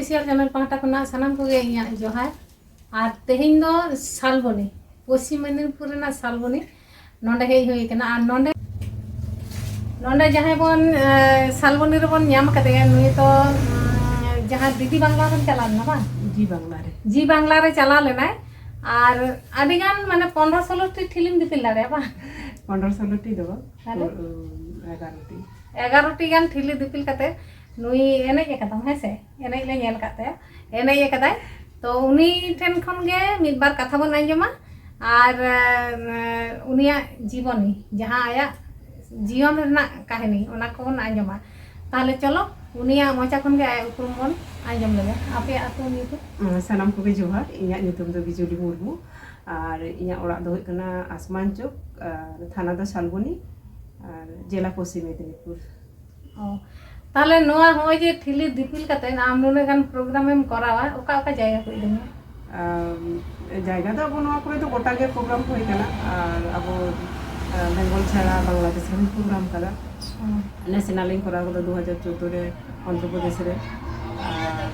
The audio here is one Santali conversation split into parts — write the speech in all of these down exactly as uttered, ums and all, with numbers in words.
ᱚᱯᱷᱤᱥᱤᱭᱟᱞ ᱪᱮᱱᱮᱞ ᱯᱟᱦᱴᱟ ᱠᱷᱚᱱᱟᱜ ᱥᱟᱱᱟᱢ ᱠᱚᱜᱮ ᱤᱧᱟᱹᱜ ᱡᱚᱦᱟᱨ᱾ ᱟᱨ ᱛᱮᱦᱮᱧ ᱫᱚ ᱥᱟᱞᱵᱚᱱᱤ, ᱯᱚᱥᱪᱤᱢ ᱢᱮᱫᱤᱱᱤᱯᱩᱨ ᱨᱮᱱᱟᱜ ᱥᱟᱞᱵᱚᱱᱤ, ᱱᱚᱰᱮ ᱦᱮᱡ ᱦᱩᱭ ᱟᱠᱟᱱᱟ᱾ ᱟᱨ ᱱᱚᱰᱮ, ᱱᱚᱰᱮ ᱡᱟᱦᱟᱸᱭ ᱵᱚᱱ, ᱮ, ᱥᱟᱞᱵᱚᱱᱤ ᱨᱮᱵᱚᱱ ᱧᱟᱢ ᱠᱟᱫᱮᱭᱟ, ᱱᱩᱭ ᱫᱚ, ᱩᱢ, ᱡᱟᱦᱟᱸ ᱰᱤᱰᱤ ᱵᱟᱝᱞᱟ ᱵᱚᱱ ᱪᱟᱞᱟᱣ ᱞᱮᱱᱟ, ᱵᱟᱝ? ᱡᱤ ᱵᱟᱝᱞᱟ ᱨᱮ᱾ ᱡᱤ ᱵᱟᱝᱞᱟ ᱨᱮ ᱪᱟᱞᱟᱣ ᱞᱮᱱᱟᱭ᱾ ᱟᱨ ᱟᱹᱰᱤ ᱜᱟᱱ, ᱢᱟᱱᱮ, ᱯᱚᱱᱨᱚ ᱥᱳᱞᱳ ᱴᱤ ᱴᱷᱤᱞᱤᱢ ᱫᱤᱯᱤᱞ ᱫᱟᱲᱮᱭᱟᱜᱼᱟ, ᱵᱟᱝ? ᱯᱚᱱᱨᱚ ᱥᱳᱞᱳ ᱴᱤ ᱫᱚ ᱵᱟᱝ, ᱛᱟᱦᱞᱮ? ᱩ-, ᱩ-, ᱮᱜᱟᱨᱚ ᱴᱤ᱾ ᱮᱜᱟᱨᱚ ᱴᱤ ᱜᱟᱱ ᱴᱷᱤᱞᱤ ᱫᱤᱯᱤᱞ ᱠᱟᱛᱮ ᱱᱩᱭ ᱮᱱᱮᱡ ᱟᱠᱟᱫᱟᱢ, ᱦᱮᱸ ᱥᱮ? ᱮᱱᱮᱡ ᱞᱮ ᱧᱮᱞ ᱟᱠᱟᱫ ᱛᱟᱭᱟ, ᱮᱱᱮᱡ ᱟᱠᱟᱫᱟᱭ᱾ ᱛᱚ, ᱩᱱᱤ ᱴᱷᱮᱱ ᱠᱷᱚᱱ ᱜᱮ ᱢᱤᱫ ᱵᱟᱨ ᱠᱟᱛᱷᱟ ᱵᱚᱱ ᱟᱸᱡᱚᱢᱟ᱾ ᱟᱨ, ᱮ, ᱩᱱᱤᱭᱟᱜ ᱡᱤᱵᱚᱱᱤ, ᱡᱟᱦᱟᱸ ᱟᱭᱟᱜ ᱡᱤᱭᱚᱱ ᱨᱮᱱᱟᱜ ᱠᱟᱹᱦᱱᱤ, ᱚᱱᱟ ᱠᱚᱵᱚᱱ ᱟᱸᱡᱚᱢᱟ᱾ ᱛᱟᱦᱞᱮ ᱪᱚᱞᱚ, ᱩᱱᱤᱭᱟᱜ ᱢᱚᱪᱟ ᱠᱷᱚᱱ ᱜᱮ ᱟᱭᱟᱜ ᱩᱯᱨᱩᱢ ᱵᱚᱱ ᱟᱸᱡᱚᱢ ᱞᱮᱜᱮ᱾ ᱟᱯᱮᱭᱟᱜ ᱟᱹᱛᱩ ᱧᱩᱛᱩᱢ? ᱥᱟᱱᱟᱢ ᱠᱚᱜᱮ ᱡᱚᱦᱟᱨ᱾ ᱤᱧᱟᱹᱜ ᱧᱩᱛᱩᱢ ᱫᱚ ᱵᱤᱡᱩᱞᱤ ᱢᱩᱨᱢᱩ ᱟᱨ ᱤᱧᱟᱹᱜ ᱚᱲᱟᱜ ᱫᱚ ᱦᱩᱭᱩᱜ ᱠᱟᱱᱟ ᱟᱥᱢᱟᱱ ᱪᱚᱠ ᱟᱨ ᱛᱷᱟᱱᱟ ᱫᱚ ᱥᱟᱞᱵᱚᱱᱤ ᱟᱨ ᱡᱮᱞᱟ ᱯᱚᱥᱪᱤᱢ ᱢᱮᱫᱤᱱᱤᱯᱩᱨ᱾ ᱚ, ᱛᱟᱦᱞᱮ ᱱᱚᱣᱟ ᱦᱚᱸᱜᱼᱚᱭ ᱡᱮ ᱴᱷᱤᱞᱤ ᱫᱤᱯᱤᱞ ᱠᱟᱛᱮ ᱟᱢ ᱱᱩᱱᱟᱹᱜ ᱜᱟᱱ ᱯᱨᱳᱜᱨᱟᱢ ᱮᱢ ᱠᱚᱨᱟᱣᱟ, ᱚᱠᱟ ᱚᱠᱟ ᱡᱟᱭᱜᱟ ᱠᱚ ᱤᱫᱤ ᱢᱮᱭᱟ? ᱟᱢ, ᱡᱟᱭᱜᱟ ᱫᱚ ᱟᱵᱚ ᱱᱚᱣᱟ ᱠᱚᱨᱮ ᱫᱚ ᱜᱚᱴᱟ ᱜᱮ ᱯᱨᱳᱜᱨᱟᱢ ᱦᱩᱭ ᱠᱟᱱᱟ, ᱟᱨ ᱟᱵᱚ, ᱟ, ᱵᱮᱝᱜᱚᱞ ᱪᱷᱟᱲᱟ ᱵᱟᱝᱞᱟᱫᱮᱥ ᱨᱮᱦᱚᱸ ᱯᱨᱳᱜᱨᱟᱢ ᱠᱟᱫᱟ᱾ ᱚ᱾ ᱱᱮᱥᱱᱟᱞ ᱤᱧ ᱠᱚᱨᱟᱣ ᱠᱟᱫᱟ ᱫᱩ ᱦᱟᱡᱟᱨ ᱪᱳᱫᱫᱳ ᱨᱮ ᱚᱱᱫᱷᱨᱚ ᱯᱨᱚᱫᱮᱥ ᱨᱮ, ᱟᱨ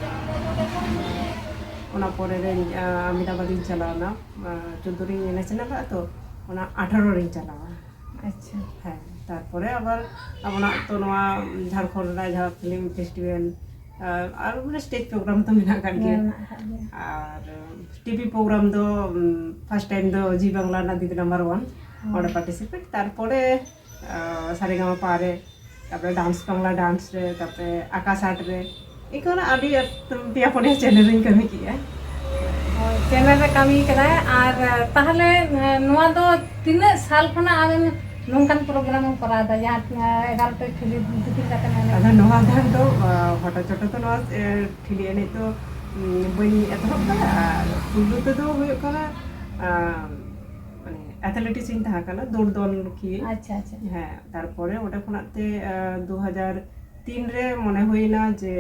ᱚᱱᱟ ᱯᱚᱨᱮ ᱨᱮ, ᱟ, ᱟᱦᱢᱮᱫᱟᱵᱟᱫ ᱤᱧ ᱪᱟᱞᱟᱣᱱᱟ, ᱟ, ᱪᱳᱫᱫᱳ ᱨᱤᱧ ᱱᱮᱥᱱᱟᱞ ᱞᱮᱫᱟ ᱛᱚ, ᱚᱱᱟ ᱟᱴᱷᱟᱨᱚ ᱨᱤᱧ ᱪᱟᱞᱟᱣᱟ᱾ ᱟᱪᱪᱷᱟ᱾ ᱦᱮᱸ, ᱛᱟᱨᱯᱚᱨᱮ ᱟᱵᱟᱨ ᱟᱵᱚᱱᱟᱜ ᱛᱚ ᱱᱚᱣᱟ ᱡᱷᱟᱲᱠᱷᱚᱸᱰ ᱨᱮᱱᱟᱜ ᱡᱟᱦᱟᱸ ᱯᱷᱤᱞᱢ ᱯᱷᱮᱥᱴᱤᱵᱷᱮᱞ, ᱟᱨ, ᱟᱨ ᱢᱟᱱᱮ ᱥᱴᱮᱡᱽ ᱯᱨᱳᱜᱨᱟᱢ ᱛᱚ ᱢᱮᱱᱟᱜ ᱟᱠᱟᱫ ᱜᱮᱭᱟ᱾ ᱢᱮᱱᱟᱜ ᱟᱠᱟᱫ ᱜᱮᱭᱟ᱾ ᱟᱨ ᱴᱤᱵᱷᱤ ᱯᱨᱳᱜᱨᱟᱢ ᱫᱚ, ᱩᱢ, ᱯᱷᱟᱥᱴ ᱴᱟᱭᱤᱢ ᱫᱚ ᱡᱤ ᱵᱟᱝᱞᱟ ᱨᱮᱱᱟᱜ ᱫᱤᱫᱤ ᱱᱟᱢᱵᱟᱨ ᱚᱣᱟᱱ, ᱦᱩᱸ᱾ ᱚᱸᱰᱮ ᱯᱟᱨᱴᱤᱥᱤᱯᱮᱴ, ᱛᱟᱨᱯᱚᱨᱮ, ᱟ, ᱥᱟᱨᱮᱜᱟᱢᱟᱯᱟ ᱨᱮ, ᱛᱟᱨᱯᱚᱨᱮ ᱰᱟᱱᱥ ᱵᱟᱝᱞᱟ ᱰᱟᱱᱥ ᱨᱮ, ᱛᱟᱨᱯᱚᱨᱮ ᱟᱠᱟᱥ ᱟᱨᱴ ᱨᱮ, ᱤᱱᱠᱟᱹ ᱟᱹᱰᱤ ᱯᱮᱭᱟ ᱯᱩᱱᱭᱟ ᱪᱮᱱᱮᱞ ᱨᱤᱧ ᱠᱟᱹᱢᱤ ᱠᱮᱜᱼᱟ᱾ ᱦᱳᱭ, ᱪᱮᱱᱮᱞ ᱨᱮ ᱠᱟᱹᱢᱤ ᱠᱟᱫᱟᱭ᱾ ᱟᱨ ᱛᱟᱦᱞᱮ, ᱮ, ᱱᱚᱣᱟ ᱫᱚ ᱛᱤᱱᱟᱹᱜ ᱥᱟᱞ ᱠᱷᱚᱱᱟᱜ ᱟᱢᱮᱢ ᱱᱚᱝᱠᱟᱱ ᱯᱨᱳᱜᱨᱟᱢ ᱮᱢ ᱠᱚᱨᱟᱣ ᱮᱫᱟ, ᱡᱟᱦᱟᱸ, ᱮ, ᱮᱜᱟᱨᱚ ᱴᱤ ᱴᱷᱤᱞᱤ ᱫᱤᱯᱤᱞ ᱠᱟᱛᱮ ᱮᱱᱮᱡ? ᱟᱫᱚ ᱱᱚᱣᱟ ᱫᱚ, ᱟ, ᱦᱚᱴᱚ ᱪᱚᱴᱚ ᱫᱚ ᱱᱚᱣᱟ, ᱮ, ᱴᱷᱤᱞᱤ ᱮᱱᱮᱡ ᱫᱚ, ᱩᱢ, ᱵᱟᱹᱧ ᱮᱛᱚᱦᱚᱵ ᱠᱟᱫᱟ᱾ ᱟᱨ ᱯᱩᱭᱞᱩ ᱛᱮᱫᱚ ᱦᱩᱭᱩᱜ ᱠᱟᱱᱟ, ᱟ, ᱢᱟᱱᱮ ᱮᱛᱷᱞᱮᱴᱤᱠᱥ ᱤᱧ ᱛᱟᱦᱮᱸ ᱠᱟᱱᱟ, ᱫᱟᱹᱲ ᱫᱚᱱ ᱠᱤᱭᱟᱹᱧ᱾ ᱟᱪᱪᱷᱟ, ᱟᱪᱪᱷᱟ᱾ ᱦᱮᱸ, ᱛᱟᱨᱯᱚᱨᱮ ᱚᱸᱰᱮ ᱠᱷᱚᱱᱟᱜ ᱛᱮ, ᱟ, ᱫᱩ ᱦᱟᱡᱟᱨ ᱛᱤᱱ ᱨᱮ ᱢᱚᱱᱮ ᱦᱩᱭᱱᱟ ᱡᱮ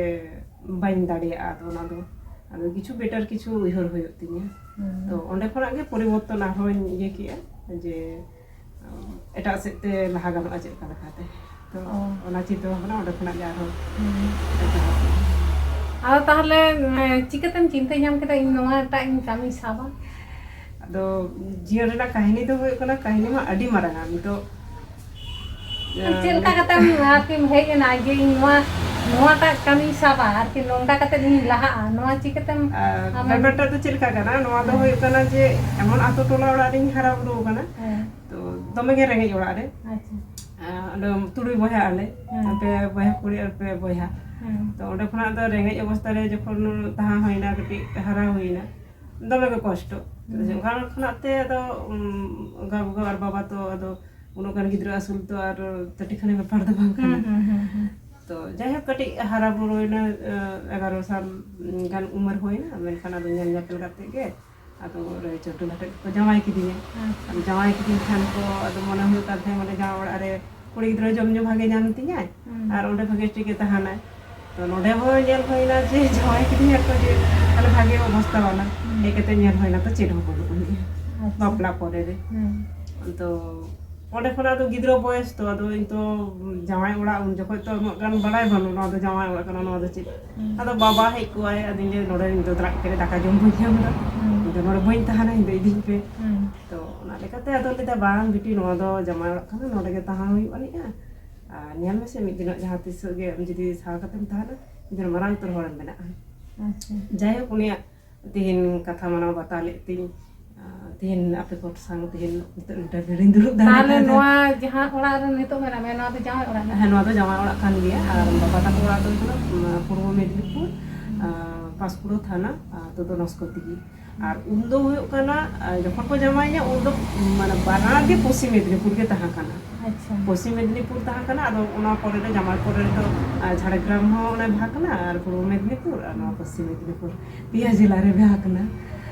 ᱵᱟᱹᱧ ᱫᱟᱲᱮᱭᱟᱜᱼᱟ, ᱟᱫᱚ ᱚᱱᱟ ᱫᱚ, ᱟᱫᱚ ᱠᱤᱪᱷᱩ ᱵᱮᱴᱟᱨ ᱠᱤᱪᱷᱩ ᱩᱭᱦᱟᱹᱨ ᱦᱩᱭᱩᱜ ᱛᱤᱧᱟᱹ᱾ ᱦᱩᱸ᱾ ᱛᱚ ᱚᱸᱰᱮ ᱠᱷᱚᱱᱟᱜ ᱜᱮ ᱯᱚᱨᱤᱵᱚᱨᱛᱚᱱ ᱟᱨᱦᱚᱸᱧ ᱤᱭᱟᱹ ᱠᱮᱜᱼᱟ ᱡᱮ, ᱩᱢ, ᱮᱴᱟᱜ ᱥᱮᱫ ᱛᱮ ᱞᱟᱦᱟ ᱜᱟᱱᱚᱜᱼᱟ ᱪᱮᱫ ᱞᱮᱠᱟ ᱞᱮᱠᱟᱛᱮ᱾ ᱛᱚ ᱚ᱾ ᱚᱱᱟ ᱪᱤᱱᱛᱟᱹ ᱵᱷᱟᱵᱽᱱᱟ ᱚᱸᱰᱮ ᱠᱷᱚᱱᱟᱜ ᱜᱮ ᱟᱨᱦᱚᱸ ᱦᱩᱸ᱾ ᱮᱛᱚᱦᱚᱵ ᱮᱱᱟ᱾ ᱟᱫᱚ ᱛᱟᱦᱚᱞᱮ ᱪᱤᱠᱟᱹᱛᱮᱢ ᱪᱤᱱᱛᱟᱹ ᱧᱟᱢ ᱠᱮᱫᱟ ᱤᱧ ᱱᱚᱣᱟᱴᱟᱜ ᱤᱧ ᱠᱟᱹᱢᱤ ᱥᱟᱵᱟ? ᱟᱫᱚ ᱡᱤᱭᱚᱱ ᱨᱮᱱᱟᱜ ᱠᱟᱹᱦᱱᱤ ᱫᱚ ᱦᱩᱭᱩᱜ ᱠᱟᱱᱟ, ᱠᱟᱹᱦᱱᱤ ᱢᱟ ᱟᱹᱰᱤ ᱢᱟᱨᱟᱝᱟ᱾ ᱱᱤᱛᱚᱜ ᱪᱮᱫ ᱞᱮᱠᱟ ᱠᱟᱛᱮᱢ ᱟᱨᱠᱤᱢ ᱦᱮᱡ ᱮᱱᱟ ᱡᱮ ᱤᱧ ᱱᱚᱣᱟ ᱱᱚᱣᱟᱴᱟᱜ ᱠᱟᱹᱢᱤᱧ ᱥᱟᱵᱟ, ᱟᱨᱠᱤ ᱱᱚᱝᱠᱟ ᱠᱟᱛᱮ ᱤᱧ ᱞᱟᱦᱟᱜᱼᱟ, ᱱᱚᱣᱟ ᱪᱤᱠᱟᱹᱛᱮᱢ ᱟᱨ ᱟᱢᱮᱢ ᱵᱮᱯᱟᱨᱴᱟᱜ ᱫᱚ ᱪᱮᱫ ᱞᱮᱠᱟ ᱠᱟᱱᱟ? ᱱᱚᱣᱟ ᱫᱚ ᱦᱮᱸ᱾ ᱦᱩᱭᱩᱜ ᱠᱟᱱᱟ ᱡᱮ ᱮᱢᱚᱱ ᱟᱛᱳ ᱴᱚᱞᱟ ᱚᱲᱟᱜ ᱨᱤᱧ ᱦᱟᱨᱟ ᱵᱩᱨᱩ ᱟᱠᱟᱱᱟ, ᱦᱮᱸ᱾ ᱛᱚ ᱫᱚᱢᱮ ᱜᱮ ᱨᱮᱸᱜᱮᱡ ᱚᱲᱟᱜ ᱨᱮ᱾ ᱟᱪᱪᱷᱟ᱾ ᱟᱨ ᱚᱸᱰᱮ ᱛᱩᱨᱩᱭ ᱵᱚᱭᱦᱟ ᱟᱞᱮ, ᱦᱮᱸ᱾ ᱯᱮ ᱵᱚᱭᱦᱟ ᱠᱩᱲᱤ ᱟᱨ ᱯᱮ ᱵᱚᱭᱦᱟ᱾ ᱦᱮᱸ᱾ ᱛᱚ ᱚᱸᱰᱮ ᱠᱷᱚᱱᱟᱜ ᱫᱚ ᱨᱮᱸᱜᱮᱡ ᱚᱵᱚᱥᱛᱟ ᱨᱮ ᱡᱚᱠᱷᱚᱱ ᱛᱟᱦᱮᱸ ᱦᱩᱭᱱᱟ, ᱠᱟᱹᱴᱤᱡ ᱦᱟᱨᱟ ᱦᱩᱭᱱᱟ, ᱫᱚᱢᱮ ᱜᱮ ᱠᱚᱥᱴᱚ᱾ ᱦᱩᱸ᱾ ᱚᱱᱠᱟ ᱠᱷᱚᱱᱟᱜ ᱛᱮ ᱟᱫᱚ, ᱩᱢ, ᱜᱚᱜᱚ ᱟᱨ ᱵᱟᱵᱟ ᱛᱚ ᱟᱫᱚ ᱩᱱᱟᱹᱜ ᱜᱟᱱ ᱜᱤᱫᱽᱨᱟᱹ ᱟᱹᱥᱩᱞ ᱛᱚ ᱟᱨ ᱛᱟᱹᱴᱤ ᱠᱷᱟᱹᱞᱤ ᱵᱮᱯᱟᱨ ᱫᱚ ᱵᱟᱝ ᱠᱟᱱᱟ᱾ ᱦᱩᱸ, ᱦᱩᱸ, ᱦᱩᱸ, ᱦᱩᱸ᱾ ᱛᱚ ᱡᱟᱭᱦᱳᱠ, ᱠᱟᱹᱴᱤᱡ ᱦᱟᱨᱟ ᱵᱩᱨᱩᱭᱮᱱᱟ, ᱮ, ᱮᱜᱟᱨᱚ ᱥᱟᱞ ᱜᱟᱱ ᱩᱢᱮᱨ ᱦᱩᱭᱱᱟ, ᱢᱮᱱᱠᱷᱟᱱ ᱟᱫᱚ ᱧᱮᱞ ᱧᱮᱯᱮᱞ ᱠᱟᱛᱮ ᱜᱮ ᱟᱫᱚ ᱨᱟᱭ ᱪᱚᱴᱩᱞ ᱦᱚᱴᱮᱡ ᱠᱚ ᱡᱟᱶᱟᱭ ᱠᱤᱫᱤᱧᱟ᱾ ᱟᱪᱪᱷᱟ᱾ ᱟᱫᱚ ᱡᱟᱶᱟᱭ ᱠᱤᱫᱤᱧ ᱠᱷᱟᱱ ᱠᱚ ᱟᱫᱚ ᱢᱚᱱᱮ ᱦᱩᱭᱩᱜ ᱠᱟᱱ ᱛᱟᱦᱮᱸ, ᱢᱟᱱᱮ ᱡᱟᱶᱟᱭ ᱚᱲᱟᱜ ᱨᱮ ᱠᱩᱲᱤ ᱜᱤᱫᱽᱨᱟᱹ ᱡᱚᱢ ᱧᱩ ᱵᱷᱟᱜᱮ ᱧᱟᱢ ᱛᱤᱧᱟᱭ, ᱦᱩᱸ᱾ ᱟᱨ ᱚᱸᱰᱮ ᱵᱷᱟᱜᱮ ᱴᱷᱤᱠ ᱮ ᱛᱟᱦᱮᱱᱟᱭ᱾ ᱛᱚ ᱱᱚᱸᱰᱮ ᱦᱚᱸ ᱧᱮᱞ ᱦᱩᱭᱱᱟ ᱡᱮ ᱡᱟᱶᱟᱭ ᱠᱤᱫᱤᱧᱟ ᱠᱚ ᱡᱮ ᱛᱟᱦᱞᱮ ᱵᱷᱟᱜᱮ ᱚᱵᱚᱥᱛᱟ ᱵᱟᱞᱟ᱾ ᱦᱩᱸ᱾ ᱦᱮᱡ ᱠᱟᱛᱮ ᱧᱮᱞ ᱦᱩᱭᱱᱟ ᱛᱚ ᱪᱮᱫ ᱦᱚᱸ ᱵᱟᱹᱱᱩᱜ ᱟᱹᱱᱤᱡ ᱟᱪᱪᱷᱟ᱾ ᱵᱟᱯᱞᱟ ᱯᱚᱨᱮ ᱨᱮ᱾ ᱦᱩᱸ᱾ ᱛᱚ ᱚᱸᱰᱮ ᱠᱷᱚᱱᱟᱜ ᱫᱚ ᱜᱤᱫᱽᱨᱟᱹ ᱵᱚᱭᱮᱥ ᱛᱚ, ᱟᱫᱚ ᱤᱧ ᱛᱚ ᱡᱟᱶᱟᱭ ᱚᱲᱟᱜ ᱩᱱ ᱡᱚᱠᱷᱚᱡ ᱛᱚ ᱩᱱᱟᱹᱜ ᱜᱟᱱ ᱵᱟᱲᱟᱭ ᱵᱟᱹᱱᱩᱜ ᱱᱚᱣᱟ ᱫᱚ ᱡᱟᱶᱟᱭ ᱚᱲᱟᱜ ᱠᱟᱱᱟ, ᱱᱚᱣᱟ ᱫᱚ ᱪᱮᱫ᱾ ᱦᱩᱸ᱾ ᱟᱫᱚ ᱵᱟᱵᱟ ᱦᱮᱡ ᱠᱚᱜᱼᱟᱭ, ᱟᱫᱚᱧ ᱞᱟᱹᱭᱟ, "ᱱᱚᱸᱰᱮ ᱤᱧ ᱫᱚ ᱫᱟᱜ ᱠᱮᱫ ᱫᱟᱠᱟ ᱡᱚᱢ ᱵᱟᱹᱧ ᱧᱟᱢ ᱮᱫᱟ, ᱦᱩᱸ᱾ ᱤᱧ ᱫᱚ ᱱᱚᱸᱰᱮ ᱵᱟᱹᱧ ᱛᱟᱦᱮᱱᱟ, ᱤᱧ ᱫᱚ ᱤᱫᱤᱧ ᱯᱮ᱾" ᱦᱩᱸ᱾ ᱛᱚ ᱚᱱᱟ ᱞᱮᱠᱟᱛᱮ ᱟᱫᱚ ᱞᱟᱹᱭᱫᱟ, "ᱵᱟᱝ ᱵᱤᱴᱤ, ᱱᱚᱣᱟ ᱫᱚ ᱡᱟᱶᱟᱭ ᱚᱲᱟᱜ ᱠᱟᱱᱟ, ᱱᱚᱸᱰᱮ ᱜᱮ ᱛᱟᱦᱮᱸ ᱦᱩᱭᱩᱜ ᱟᱹᱱᱤᱡᱼᱟ, ᱟᱨ ᱧᱮᱞ ᱢᱮᱥᱮ ᱢᱤᱫ ᱫᱤᱱᱚᱜ ᱡᱟᱦᱟᱸ ᱛᱤᱥᱚᱜ ᱜᱮ ᱟᱢ ᱡᱩᱫᱤ ᱥᱟᱦᱟ ᱠᱟᱛᱮᱢ ᱛᱟᱦᱮᱱᱟ, ᱢᱤᱫ ᱫᱤᱱ ᱢᱟᱨᱟᱝ ᱩᱛᱟᱹᱨ ᱦᱚᱲᱮᱢ ᱵᱮᱱᱟᱜᱼᱟ᱾" ᱟᱪᱪᱷᱟ᱾ ᱡᱟᱭᱦᱳᱠ, ᱩᱱᱤᱭᱟᱜ ᱛᱮᱦᱮᱧ ᱠᱟᱛᱷᱟ ᱢᱟᱱᱟᱣ ᱵᱟᱛᱟᱣ ᱞᱮᱫ ᱛᱤᱧ, ᱟᱨ ᱛᱮᱦᱮᱧ ᱟᱯᱮ ᱠᱚ ᱥᱟᱶ ᱛᱮᱦᱮᱧ ᱱᱤᱛᱚᱜ interview ᱨᱤᱧ ᱫᱩᱲᱩᱵ ᱫᱟᱲᱮ ᱛᱟᱦᱞᱮ ᱠᱟᱣᱫᱟ᱾ ᱱᱚᱣᱟ ᱡᱟᱦᱟᱸ ᱚᱲᱟᱜ ᱨᱮ ᱱᱤᱛᱚᱜ ᱢᱮᱱᱟᱜ ᱢᱮᱭᱟ, ᱱᱚᱣᱟ ᱫᱚ ᱡᱟᱶᱟᱭ ᱚᱲᱟᱜ ᱜᱮ? ᱦᱮᱸ, ᱱᱚᱣᱟ ᱫᱚ ᱡᱟᱶᱟᱭ ᱚᱲᱟᱜ ᱠᱟᱱ ᱜᱮᱭᱟ᱾ ᱟᱨ ᱵᱟᱵᱟ ᱛᱟᱠᱚ ᱚᱲᱟᱜ ᱫᱚ ᱦᱩᱭᱩᱜ ᱠᱟᱱᱟ, ᱩᱢ, ᱯᱩᱨᱵᱚ ᱢᱮᱫᱤᱱᱤᱯᱩᱨ, ᱦᱩᱸ᱾ ᱟᱨ, ᱯᱟᱸᱥᱠᱩᱲᱟᱹ ᱛᱷᱟᱱᱟ, ᱟᱨ, ᱛᱚᱫᱚ ᱱᱚᱥᱠᱚᱛᱤ ᱜᱮ᱾ ᱟᱨ ᱩᱱ ᱫᱚ ᱦᱩᱭᱩᱜ ᱠᱟᱱᱟ, ᱟᱨ, ᱡᱚᱠᱷᱚᱱ ᱠᱚ ᱡᱟᱶᱟᱭᱤᱧᱟ, ᱩᱱ ᱫᱚ, ᱢᱟᱱᱮ, ᱵᱟᱱᱟᱨ ᱜᱮ ᱯᱚᱥᱪᱤᱢ ᱢᱮᱫᱤᱱᱤᱯᱩᱨ ᱜᱮ ᱛᱟᱦᱮᱸ ᱠᱟᱱᱟ᱾ ᱟᱪᱪᱷᱟ᱾ ᱯᱚᱥᱪᱤᱢ ᱢᱮᱫᱤᱱᱤᱯᱩᱨ ᱛᱟᱦᱮᱸ ᱠᱟᱱᱟ, ᱟᱫᱚ ᱚᱱᱟ ᱯᱚᱨᱮ ᱫᱚ ᱡᱟᱶᱟᱭ ᱯᱚᱨᱮ ᱨᱮᱫᱚ, ᱟᱨ, ᱡᱷᱟᱲᱜᱨᱟᱢ ᱦᱚᱸ ᱚᱱᱮ ᱵᱷᱟᱜᱽ ᱠᱟᱱᱟ, ᱟᱨ ᱯᱩᱨᱵᱚ ᱢᱮᱫᱤᱱᱤᱯᱩᱨ, ᱟᱨ ᱱᱚᱣᱟ ᱯᱚᱥᱪᱤᱢ ᱢᱮᱫᱤᱱᱤᱯᱩᱨ, ᱯᱮᱭᱟ ᱡᱮᱞᱟ ᱨᱮ ᱵᱷᱟᱜᱽ ᱠᱟᱱᱟ᱾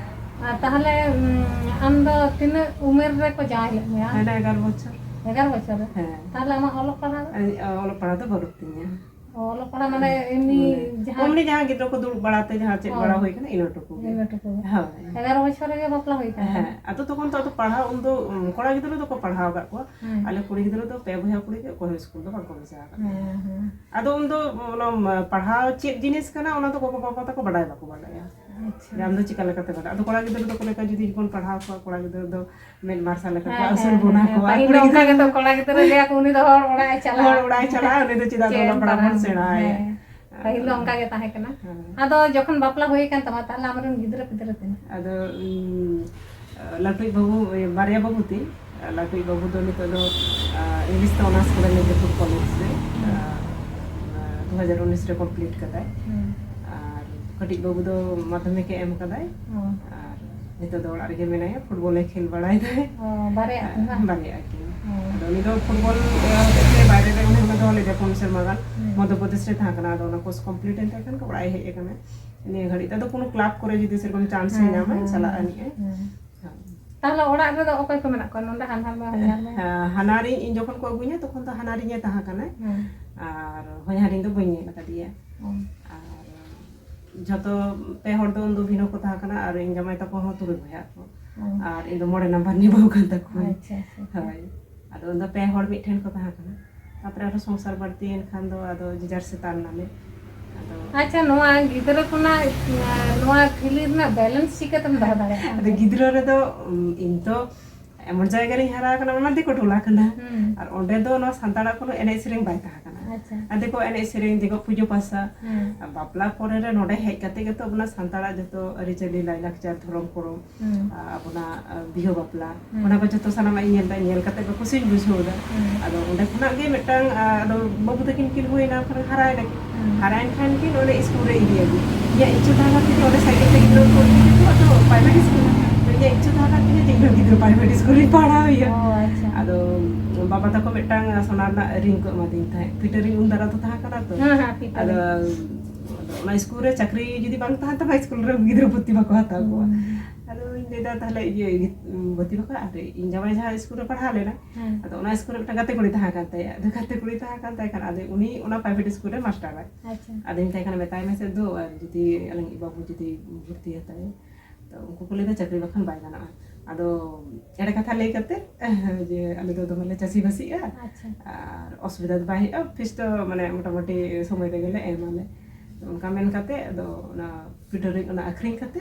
ᱟᱨ ᱛᱟᱦᱞᱮ, ᱩᱢ, ᱟᱢ ᱫᱚ ᱛᱤᱱᱟᱹᱜ ᱩᱢᱮᱨ ᱨᱮᱠᱚ ᱡᱟᱶᱟᱭ ᱞᱮᱫ ᱢᱮᱭᱟ? ᱦᱟᱱᱮ ᱮᱜᱟᱨᱚ ᱵᱚᱪᱷᱚᱨ᱾ ᱮᱜᱟᱨᱚ ᱵᱚᱪᱷᱚᱨ ᱨᱮ? ᱦᱮᱸ᱾ ᱛᱟᱦᱞᱮ ᱟᱢᱟᱜ ᱚᱞᱚᱜ ᱯᱟᱲᱦᱟᱣ ᱫᱚ? ᱟᱨ, ᱚᱞᱚᱜ ᱯᱟᱲᱦᱟᱣ ᱫᱚ ᱵᱟᱹᱱᱩᱜ ᱛᱤᱧᱟ᱾ ᱚᱞᱚᱜ ᱯᱟᱲᱦᱟᱜ ᱢᱟᱱᱮ ᱮᱢᱱᱤ ᱢᱟᱱᱮ ᱡᱟᱦᱟᱸ ᱮᱢᱱᱤ ᱡᱟᱦᱟᱸ ᱜᱤᱫᱽᱨᱟᱹ ᱠᱚ ᱫᱩᱲᱩᱵ ᱵᱟᱲᱟ ᱛᱮ ᱡᱟᱦᱟᱸ ᱪᱮᱫ ᱦᱳᱭ᱾ ᱵᱟᱲᱟ ᱦᱩᱭ ᱠᱟᱱᱟ, ᱤᱱᱟᱹ ᱴᱩᱠᱩ ᱜᱮ᱾ ᱤᱱᱟᱹ ᱴᱩᱠᱩ ᱜᱮ᱾ ᱦᱳᱭ᱾ ᱮᱜᱟᱨᱚ ᱵᱚᱪᱷᱚᱨ ᱨᱮᱜᱮ ᱵᱟᱯᱞᱟ ᱦᱩᱭ ᱠᱟᱱ ᱦᱮᱸ, ᱛᱟᱦᱮᱸᱫ? ᱟᱫᱚ ᱛᱚᱠᱷᱚᱱ ᱛᱚ ᱟᱫᱚ ᱯᱟᱲᱦᱟᱣ ᱩᱱᱫᱚ, ᱩᱢ, ᱠᱚᱲᱟ ᱜᱤᱫᱽᱨᱟᱹ ᱫᱚᱠᱚ ᱯᱟᱲᱦᱟᱣ ᱟᱠᱟᱫ ᱠᱚᱣᱟ᱾ ᱦᱮᱸ᱾ ᱟᱞᱮ ᱠᱩᱲᱤ ᱜᱤᱫᱽᱨᱟᱹ ᱫᱚ ᱯᱮ ᱵᱚᱭᱦᱟ ᱠᱩᱲᱤ ᱜᱮ, ᱚᱠᱚᱭ ᱦᱚᱸ ᱥᱠᱩᱞ ᱫᱚ ᱵᱟᱝᱠᱚ ᱵᱷᱮᱡᱟ ᱟᱠᱟᱫ ᱠᱚᱣᱟ᱾ ᱦᱮᱸ, ᱦᱮᱸ᱾ ᱟᱫᱚ ᱩᱱᱫᱚ ᱚᱱᱟ, ᱩᱢ, ᱯᱟᱲᱦᱟᱣ ᱪᱮᱫ ᱡᱤᱱᱤᱥ ᱠᱟᱱᱟ, ᱚᱱᱟ ᱫᱚ ᱜᱚᱜᱚ ᱵᱟᱵᱟ ᱛᱟᱠᱚ ᱵᱟᱰᱟᱭ ᱵᱟᱠᱚ ᱵᱟᱰᱟᱭᱟ᱾ ᱟᱪᱪᱷᱟ᱾ ᱡᱮ ᱟᱢ ᱫᱚ ᱪᱤᱠᱟ ᱞᱮᱠᱟᱛᱮ ᱵᱟᱰᱟᱭ? ᱟᱫᱚ ᱠᱚᱲᱟ ᱜᱤᱫᱽᱨᱟᱹ ᱫᱚ ᱠᱚ ᱞᱮᱠᱟ ᱡᱩᱫᱤ ᱵᱚᱱ ᱯᱟᱲᱦᱟᱣ ᱠᱚᱣᱟ, ᱠᱚᱲᱟ ᱜᱤᱫᱽᱨᱟᱹ ᱫᱚ ᱢᱮᱫ ᱢᱟᱨᱥᱟᱞ ᱞᱮᱠᱟ ᱠᱚ ᱦᱮᱸ, ᱟᱹᱥᱩᱞ ᱦᱮᱸ, ᱵᱚᱱᱟ ᱦᱮᱸ, ᱠᱚᱣᱟ᱾ ᱦᱮᱸ᱾ ᱯᱟᱹᱦᱤᱞ ᱫᱚ ᱠᱩᱲᱤ ᱚᱱᱠᱟ ᱜᱤᱫᱽᱨᱟᱹ ᱜᱮᱛᱚ, ᱠᱚᱲᱟ ᱜᱤᱫᱽᱨᱟᱹ ᱞᱟᱹᱭᱟ ᱠᱚ, "ᱩᱱᱤ ᱫᱚ ᱦᱚᱲ ᱚᱲᱟᱜ ᱮ ᱪᱟᱞᱟᱜᱼᱟ, ᱦᱚᱲ ᱚᱲᱟᱜ ᱮ ᱪᱟᱞᱟᱜᱼᱟ, ᱩᱱᱤ ᱫᱚ ᱪᱮᱫᱟᱜ ᱫᱚ ᱪᱮᱫ ᱚᱞᱚᱜ ᱯᱟᱲᱦᱟᱜ ᱵᱚᱱ ᱯᱟᱲᱦᱟᱜ?" ᱥᱮᱬᱟᱭᱟ᱾ ᱦᱮᱸ᱾ ᱯᱟᱹᱦᱤᱞ ᱫᱚ ᱚᱱᱠᱟ ᱜᱮ ᱛᱟᱦᱮᱸ ᱠᱟᱱᱟ᱾ ᱦᱮᱸ᱾ ᱟᱫᱚ ᱡᱚᱠᱷᱚᱱ ᱵᱟᱯᱞᱟ ᱦᱩᱭ ᱟᱠᱟᱱ ᱛᱟᱢᱟ, ᱛᱟᱦᱞᱮ ᱟᱢᱨᱮᱱ ᱜᱤᱫᱽᱨᱟᱹ ᱯᱤᱫᱽᱨᱟᱹ ᱛᱤᱱᱟᱹᱜ? ᱟᱫᱚ, ᱩᱸ, ᱞᱟᱹᱴᱩᱭᱤᱡ ᱵᱟᱹᱵᱩ, ᱵᱟᱨᱭᱟ ᱵᱟᱹᱵᱩ ᱛᱤᱧ, ᱞᱟᱹᱴᱩᱭᱤᱡ ᱵᱟᱹᱵᱩ ᱫᱚ ᱱᱤᱛᱚᱜ ᱫᱚ, ᱟᱸ, English ᱛᱮ honours ᱠᱟᱫᱟᱭ ᱢᱮᱫᱽᱱᱤᱯᱩᱨ ᱠᱚᱞᱮᱡᱽ ᱨᱮ᱾ ᱦᱩᱸ᱾ ᱟᱸ, ᱫᱩ ᱦᱟᱡᱟᱨ ᱩᱱᱤᱥ ᱨᱮ complete ᱠᱟᱫᱟᱭ᱾ ᱦᱩᱸ᱾ ᱟᱨ ᱠᱟᱹᱴᱤᱡ ᱵᱟᱹᱵᱩ ᱫᱚ ᱢᱟᱫᱽᱫᱷᱚᱢᱤᱠ ᱮ ᱮᱢ ᱠᱟᱫᱟᱭ᱾ ᱦᱩᱸ᱾ ᱟᱨ ᱱᱤᱛᱚᱜ ᱫᱚ ᱚᱲᱟᱜ ᱨᱮᱜᱮ ᱢᱮᱱᱟᱭᱟ, ᱯᱷᱩᱴᱵᱚᱞ ᱮ ᱠᱷᱮᱞ ᱵᱟᱲᱟᱭ ᱫᱟᱭ᱾ ᱚ, ᱵᱟᱨᱭᱟ ᱟᱹᱛᱩ ᱵᱟᱝ? ᱵᱟᱨᱭᱟ ᱟᱹᱛᱩ᱾ ᱦᱩᱸ᱾ ᱟᱫᱚ ᱩᱱᱤ ᱫᱚ ᱯᱷᱩᱴᱵᱚᱞ, ᱟᱸ, ᱦᱚᱛᱮᱡ ᱛᱮ ᱵᱟᱭᱨᱮ ᱨᱮ ᱩᱱᱤ ᱦᱚᱸ ᱫᱚᱦᱚ ᱞᱮᱫᱮᱭᱟ ᱯᱩᱱ ᱥᱮᱨᱢᱟ ᱜᱟᱱ᱾ ᱦᱩᱸ᱾ ᱢᱚᱫᱽᱫᱷᱚ ᱯᱨᱚᱫᱮᱥ ᱨᱮ ᱛᱟᱦᱮᱸ ᱠᱟᱱᱟ, ᱟᱫᱚ ᱚᱱᱟ course complete ᱮᱱ ᱛᱟᱭ ᱠᱷᱟᱱ ᱚᱲᱟᱜ ᱮ ᱦᱮᱡ ᱟᱠᱟᱱᱟ᱾ ᱱᱤᱭᱟᱹ ᱜᱷᱟᱹᱲᱤᱡ ᱫᱚ ᱟᱫᱚ ᱠᱳᱱᱳ club ᱠᱚᱨᱮ ᱡᱩᱫᱤ ᱥᱮᱨᱚᱠᱚᱢ chance ᱮ ᱦᱮᱸ, ᱧᱟᱢᱟ, ᱦᱮᱸ, ᱪᱟᱞᱟᱜ ᱦᱮᱸ, ᱟᱹᱱᱤᱡ ᱟᱭ᱾ ᱦᱮᱸ᱾ ᱦᱮᱸ᱾ ᱛᱟᱦᱞᱮ ᱚᱲᱟᱜ ᱨᱮᱫᱚ ᱚᱠᱚᱭ ᱠᱚ ᱢᱮᱱᱟᱜ ᱠᱚᱣᱟ? ᱱᱚᱰᱮ ᱦᱟᱱᱦᱟᱨ ᱢᱟ, ᱦᱚᱧᱦᱟᱨ ᱢᱟ᱾ ᱦᱮᱸ, ᱦᱟᱱᱦᱟᱨᱤᱧ, ᱤᱧ ᱡᱚᱠᱷᱚᱱ ᱠᱚ ᱟᱹᱜᱩᱧᱟ, ᱛᱚᱠᱷᱚᱱ ᱫᱚ ᱦᱟᱱᱦᱟᱨᱤᱧ ᱮ ᱛᱟᱦᱮᱸ ᱠᱟᱱᱟᱭ᱾ ᱦᱮᱸ᱾ ᱟᱨ ᱦᱚᱧᱦᱟᱨᱤᱧ ᱫᱚ ᱵᱟᱹᱧ ᱧᱮᱞ ᱟᱠᱟᱫᱮᱭᱟ᱾ ᱚ᱾ ᱟᱨ ᱡᱷᱚᱛᱚ ᱯᱮ ᱦᱚᱲ ᱫᱚ ᱩᱱᱫᱚ ᱵᱷᱤᱱᱟᱹ ᱠᱚ ᱛᱟᱦᱮᱸ ᱠᱟᱱᱟ, ᱟᱨ ᱤᱧ ᱡᱟᱢᱟᱭ ᱛᱟᱠᱚ ᱦᱚᱸ ᱛᱩᱨᱩᱭ ᱵᱚᱭᱦᱟ ᱟᱠᱚ᱾ ᱚ᱾ ᱟᱨ ᱤᱧ ᱫᱚ ᱢᱚᱬᱮ ᱱᱟᱢᱵᱟᱨ ᱨᱤᱧ ᱵᱟᱹᱦᱩ ᱠᱟᱱ ᱛᱟᱠᱚᱣᱟ᱾ ᱟᱪᱪᱷᱟ, ᱟᱪᱪᱷᱟ, ᱟᱪᱪᱷᱟ᱾ ᱦᱳᱭ᱾ ᱟᱫᱚ ᱩᱱᱫᱚ ᱯᱮ ᱦᱚᱲ ᱢᱤᱫ ᱴᱷᱮᱱ ᱠᱚ ᱛᱟᱦᱮᱸ ᱠᱟᱱᱟ᱾ ᱛᱟᱯᱚᱨᱮ ᱟᱨᱦᱚᱸ ᱥᱚᱝᱥᱟᱨ ᱵᱟᱹᱲᱛᱤᱭᱮᱱ ᱠᱷᱟᱱ ᱫᱚ ᱟᱫᱚ ᱡᱮᱡᱟᱨ ᱥᱮᱛᱟᱜ ᱮᱱᱟᱞᱮ᱾ ᱟᱫᱚ ᱟᱪᱪᱷᱟ, ᱱᱚᱣᱟ ᱜᱤᱫᱽᱨᱟᱹ ᱠᱷᱚᱱᱟᱜ, ᱱᱚᱣᱟ ᱛᱷᱤᱞᱤ ᱨᱮᱱᱟᱜ balance ᱪᱤᱠᱟᱹᱛᱮᱢ ᱫᱚᱦᱚ ᱫᱟᱲᱮᱭᱟᱜ ᱠᱟᱱ ᱟᱫᱚ ᱛᱟᱦᱮᱸᱫ? ᱜᱤᱫᱽᱨᱟᱹ ᱨᱮᱫᱚ, ᱩᱢ, ᱤᱧ ᱛᱚ ᱮᱢᱚᱱ ᱡᱟᱭᱜᱟ ᱨᱤᱧ ᱦᱟᱨᱟ ᱟᱠᱟᱱᱟ, ᱚᱱᱟ ᱫᱤᱠᱩ ᱴᱚᱞᱟ ᱠᱟᱱᱟ᱾ ᱦᱩᱸ᱾ ᱟᱨ ᱚᱸᱰᱮ ᱫᱚ ᱱᱚᱣᱟ ᱥᱟᱱᱛᱟᱲᱟᱜ ᱠᱳᱱᱳ ᱮᱱᱮᱡ ᱥᱮᱨᱮᱧ ᱵᱟᱭ ᱛᱟᱦᱮᱸ ᱠᱟᱱᱟ᱾ ᱟᱪᱪᱷᱟ᱾ ᱟᱨ ᱫᱤᱠᱩ ᱮᱱᱮᱡ ᱥᱮᱨᱮᱧ, ᱫᱤᱠᱩ ᱯᱩᱡᱟᱹ ᱯᱟᱥᱟ᱾ ᱦᱩᱸ᱾ ᱟᱨ ᱵᱟᱯᱞᱟ ᱯᱚᱨᱮ ᱨᱮ ᱱᱚᱰᱮ ᱦᱮᱡ ᱠᱟᱛᱮ ᱜᱮᱛᱚ ᱟᱵᱚᱱᱟᱜ ᱥᱟᱱᱛᱟᱲᱟᱜ ᱡᱚᱛᱚ ᱟᱹᱨᱤᱪᱟᱹᱞᱤ, ᱞᱟᱭᱼᱞᱟᱠᱪᱟᱨ, ᱫᱷᱚᱨᱚᱢ ᱠᱚᱨᱚᱢ, ᱦᱩᱸ᱾ ᱟᱨ ᱟᱵᱚᱱᱟᱜ, ᱟᱨ ᱵᱤᱦᱟᱹ ᱵᱟᱯᱞᱟ, ᱦᱩᱸ᱾ ᱚᱱᱟ ᱠᱚ ᱡᱚᱛᱚ ᱥᱟᱱᱟᱢᱟᱜ ᱤᱧ ᱧᱮᱞ ᱮᱫᱟ, ᱧᱮᱞ ᱠᱟᱛᱮ ᱜᱮ ᱠᱩᱥᱤᱧ ᱵᱩᱡᱷᱟᱹᱣ ᱮᱫᱟ᱾ ᱦᱩᱸ᱾ ᱟᱫᱚ ᱚᱸᱰᱮ ᱠᱷᱚᱱᱟᱜ ᱜᱮ ᱢᱤᱫᱴᱟᱝ, ᱟᱨ ᱟᱫᱚ ᱵᱟᱹᱵᱩ ᱛᱟᱹᱠᱤᱱ ᱠᱤᱱ ᱦᱩᱭᱱᱟ, ᱛᱷᱚᱲᱟ ᱦᱟᱨᱟᱭᱮᱱᱟ ᱠᱤᱱ᱾ ᱦᱩᱸ᱾ ᱦᱟᱨᱟᱭᱮᱱ ᱠᱷᱟᱱ ᱠᱤᱱ ᱚᱸᱰᱮ ᱤᱥᱠᱩᱞ ᱨᱮ ᱤᱫᱤᱭᱟᱠᱤᱱ᱾ ᱤᱧᱟᱹᱜ ᱤᱪᱪᱷᱟᱹ ᱛᱟᱦᱮᱸ ᱠᱟᱱ ᱛᱤᱧᱟᱹ ᱚᱸᱰᱮ ᱥᱟᱭᱠᱮᱞ ᱛᱮ ᱜᱤᱫᱽᱨᱟᱹ ᱠᱚ ᱤᱫᱤ ᱠᱚᱣᱟ ᱛᱚ private ᱤᱥᱠᱩᱞ᱾ ᱤᱧᱟᱹᱜ ᱤᱪᱪᱷᱟᱹ ᱛᱟᱦᱮᱸ ᱠᱟᱱ ᱛᱤᱧᱟᱹ ᱡᱮ ᱤᱧ ᱦᱚᱸ ᱜᱤᱫᱽᱨᱟᱹ private ᱤᱥᱠᱩᱞ ᱨᱤᱧ ᱯᱟᱲᱦᱟᱣ ᱮᱭᱟ᱾ ᱚ, ᱟᱪᱪᱷᱟ᱾ ᱟᱫᱚ ᱵᱟᱵᱟ ᱛᱟᱠᱚ ᱢᱤᱫᱴᱟᱝ ᱥᱚᱱᱟ ᱨᱮᱱᱟᱜ ring ᱠᱚ ᱮᱢᱟᱫᱤᱧ ᱛᱟᱦᱮᱸᱫ, ᱯᱤᱴᱟᱹ ring ᱩᱱ ᱫᱟᱨᱟ ᱫᱚ ᱛᱟᱦᱮᱸ ᱠᱟᱱᱟ ᱛᱚ᱾ ᱦᱮᱸ, ᱦᱮᱸ, ᱯᱤᱴᱟᱹ ᱟᱫᱚ, ring᱾ ᱟᱫᱚ ᱚᱱᱟ ᱤᱥᱠᱩᱞ ᱨᱮ ᱪᱟᱹᱠᱨᱤ ᱡᱩᱫᱤ ᱵᱟᱝ ᱛᱟᱦᱮᱱ ᱛᱟᱢᱟ, ᱤᱥᱠᱩᱞ ᱨᱮ ᱜᱤᱫᱽᱨᱟᱹ ᱵᱷᱚᱨᱛᱤ ᱵᱟᱠᱚ ᱦᱟᱛᱟᱣ ᱠᱚᱣᱟ᱾ ᱦᱩᱸ᱾ ᱟᱫᱚ ᱞᱟᱹᱭᱫᱟ, "ᱛᱟᱦᱞᱮ ᱤᱭᱟᱹ ᱵᱷᱚᱨᱛᱤ ᱵᱟᱠᱷᱨᱟ?" ᱟᱨ ᱤᱧ ᱡᱟᱶᱟᱭ ᱡᱟᱦᱟᱸ ᱥᱠᱩᱞ ᱨᱮ ᱯᱟᱲᱦᱟᱣ ᱞᱮᱱᱟ, ᱦᱮᱸ᱾ ᱟᱫᱚ ᱚᱱᱟ ᱥᱠᱩᱞ ᱨᱮ ᱢᱤᱫᱴᱟᱝ ᱜᱟᱛᱮ ᱠᱩᱲᱤ ᱛᱟᱦᱮᱸ ᱠᱟᱱ ᱛᱟᱭᱟ᱾ ᱟᱫᱚ ᱜᱟᱛᱮ ᱠᱩᱲᱤ ᱛᱟᱦᱮᱸ ᱠᱟᱱ ᱛᱟᱭ ᱠᱷᱟᱱ, ᱟᱫᱚ ᱩᱱᱤ ᱚᱱᱟ ᱯᱨᱟᱭᱵᱷᱮᱴ ᱥᱠᱩᱞ ᱨᱮ ᱢᱟᱥᱴᱟᱨᱟᱭ᱾ ᱟᱪᱪᱷᱟ᱾ ᱟᱫᱚᱧ ᱢᱮᱛᱟᱭ ᱠᱟᱱᱟ, "ᱢᱮᱛᱟᱭ ᱢᱮᱥᱮ ᱫᱩ, ᱟᱨ ᱡᱩᱫᱤ ᱟᱞᱟᱝᱤᱡ ᱵᱟᱹᱵᱩ ᱡᱩᱫᱤ ᱵᱷᱚᱨᱛᱤ ᱦᱟᱛᱟᱭᱟ?" ᱛᱚ ᱩᱱᱠᱩ ᱠᱚ ᱞᱟᱹᱭᱫᱟ, "ᱪᱟᱹᱠᱨᱤ ᱵᱟᱠᱷᱟᱱ ᱵᱟᱭ ᱜᱟᱱᱚᱜᱼᱟ᱾" ᱟᱫᱚ ᱮᱲᱮ ᱠᱟᱛᱷᱟ ᱞᱟᱹᱭ ᱠᱟᱛᱮ ᱡᱮ ᱟᱞᱮ ᱫᱚ ᱫᱚᱢᱮ ᱞᱮ ᱪᱟᱹᱥᱤ ᱵᱟᱹᱥᱤᱜᱼᱟ, ᱟᱪᱪᱷᱟ᱾ ᱟᱨ ᱚᱥᱩᱵᱤᱫᱷᱟ ᱫᱚ ᱵᱟᱭ ᱦᱩᱭᱩᱜᱼᱟ, ᱯᱷᱤᱥ ᱫᱚ ᱢᱟᱱᱮ ᱢᱚᱴᱟᱢᱩᱴᱤ ᱥᱚᱢᱚᱭ ᱨᱮᱜᱮ ᱞᱮ ᱮᱢᱟᱞᱮ᱾ ᱚᱱᱠᱟ ᱢᱮᱱ ᱠᱟᱛᱮ ᱟᱫᱚ ᱚᱱᱟ ᱯᱤᱴᱳᱨᱤᱝ ᱚᱱᱟ ᱟᱹᱠᱷᱨᱤᱧ ᱠᱟᱛᱮ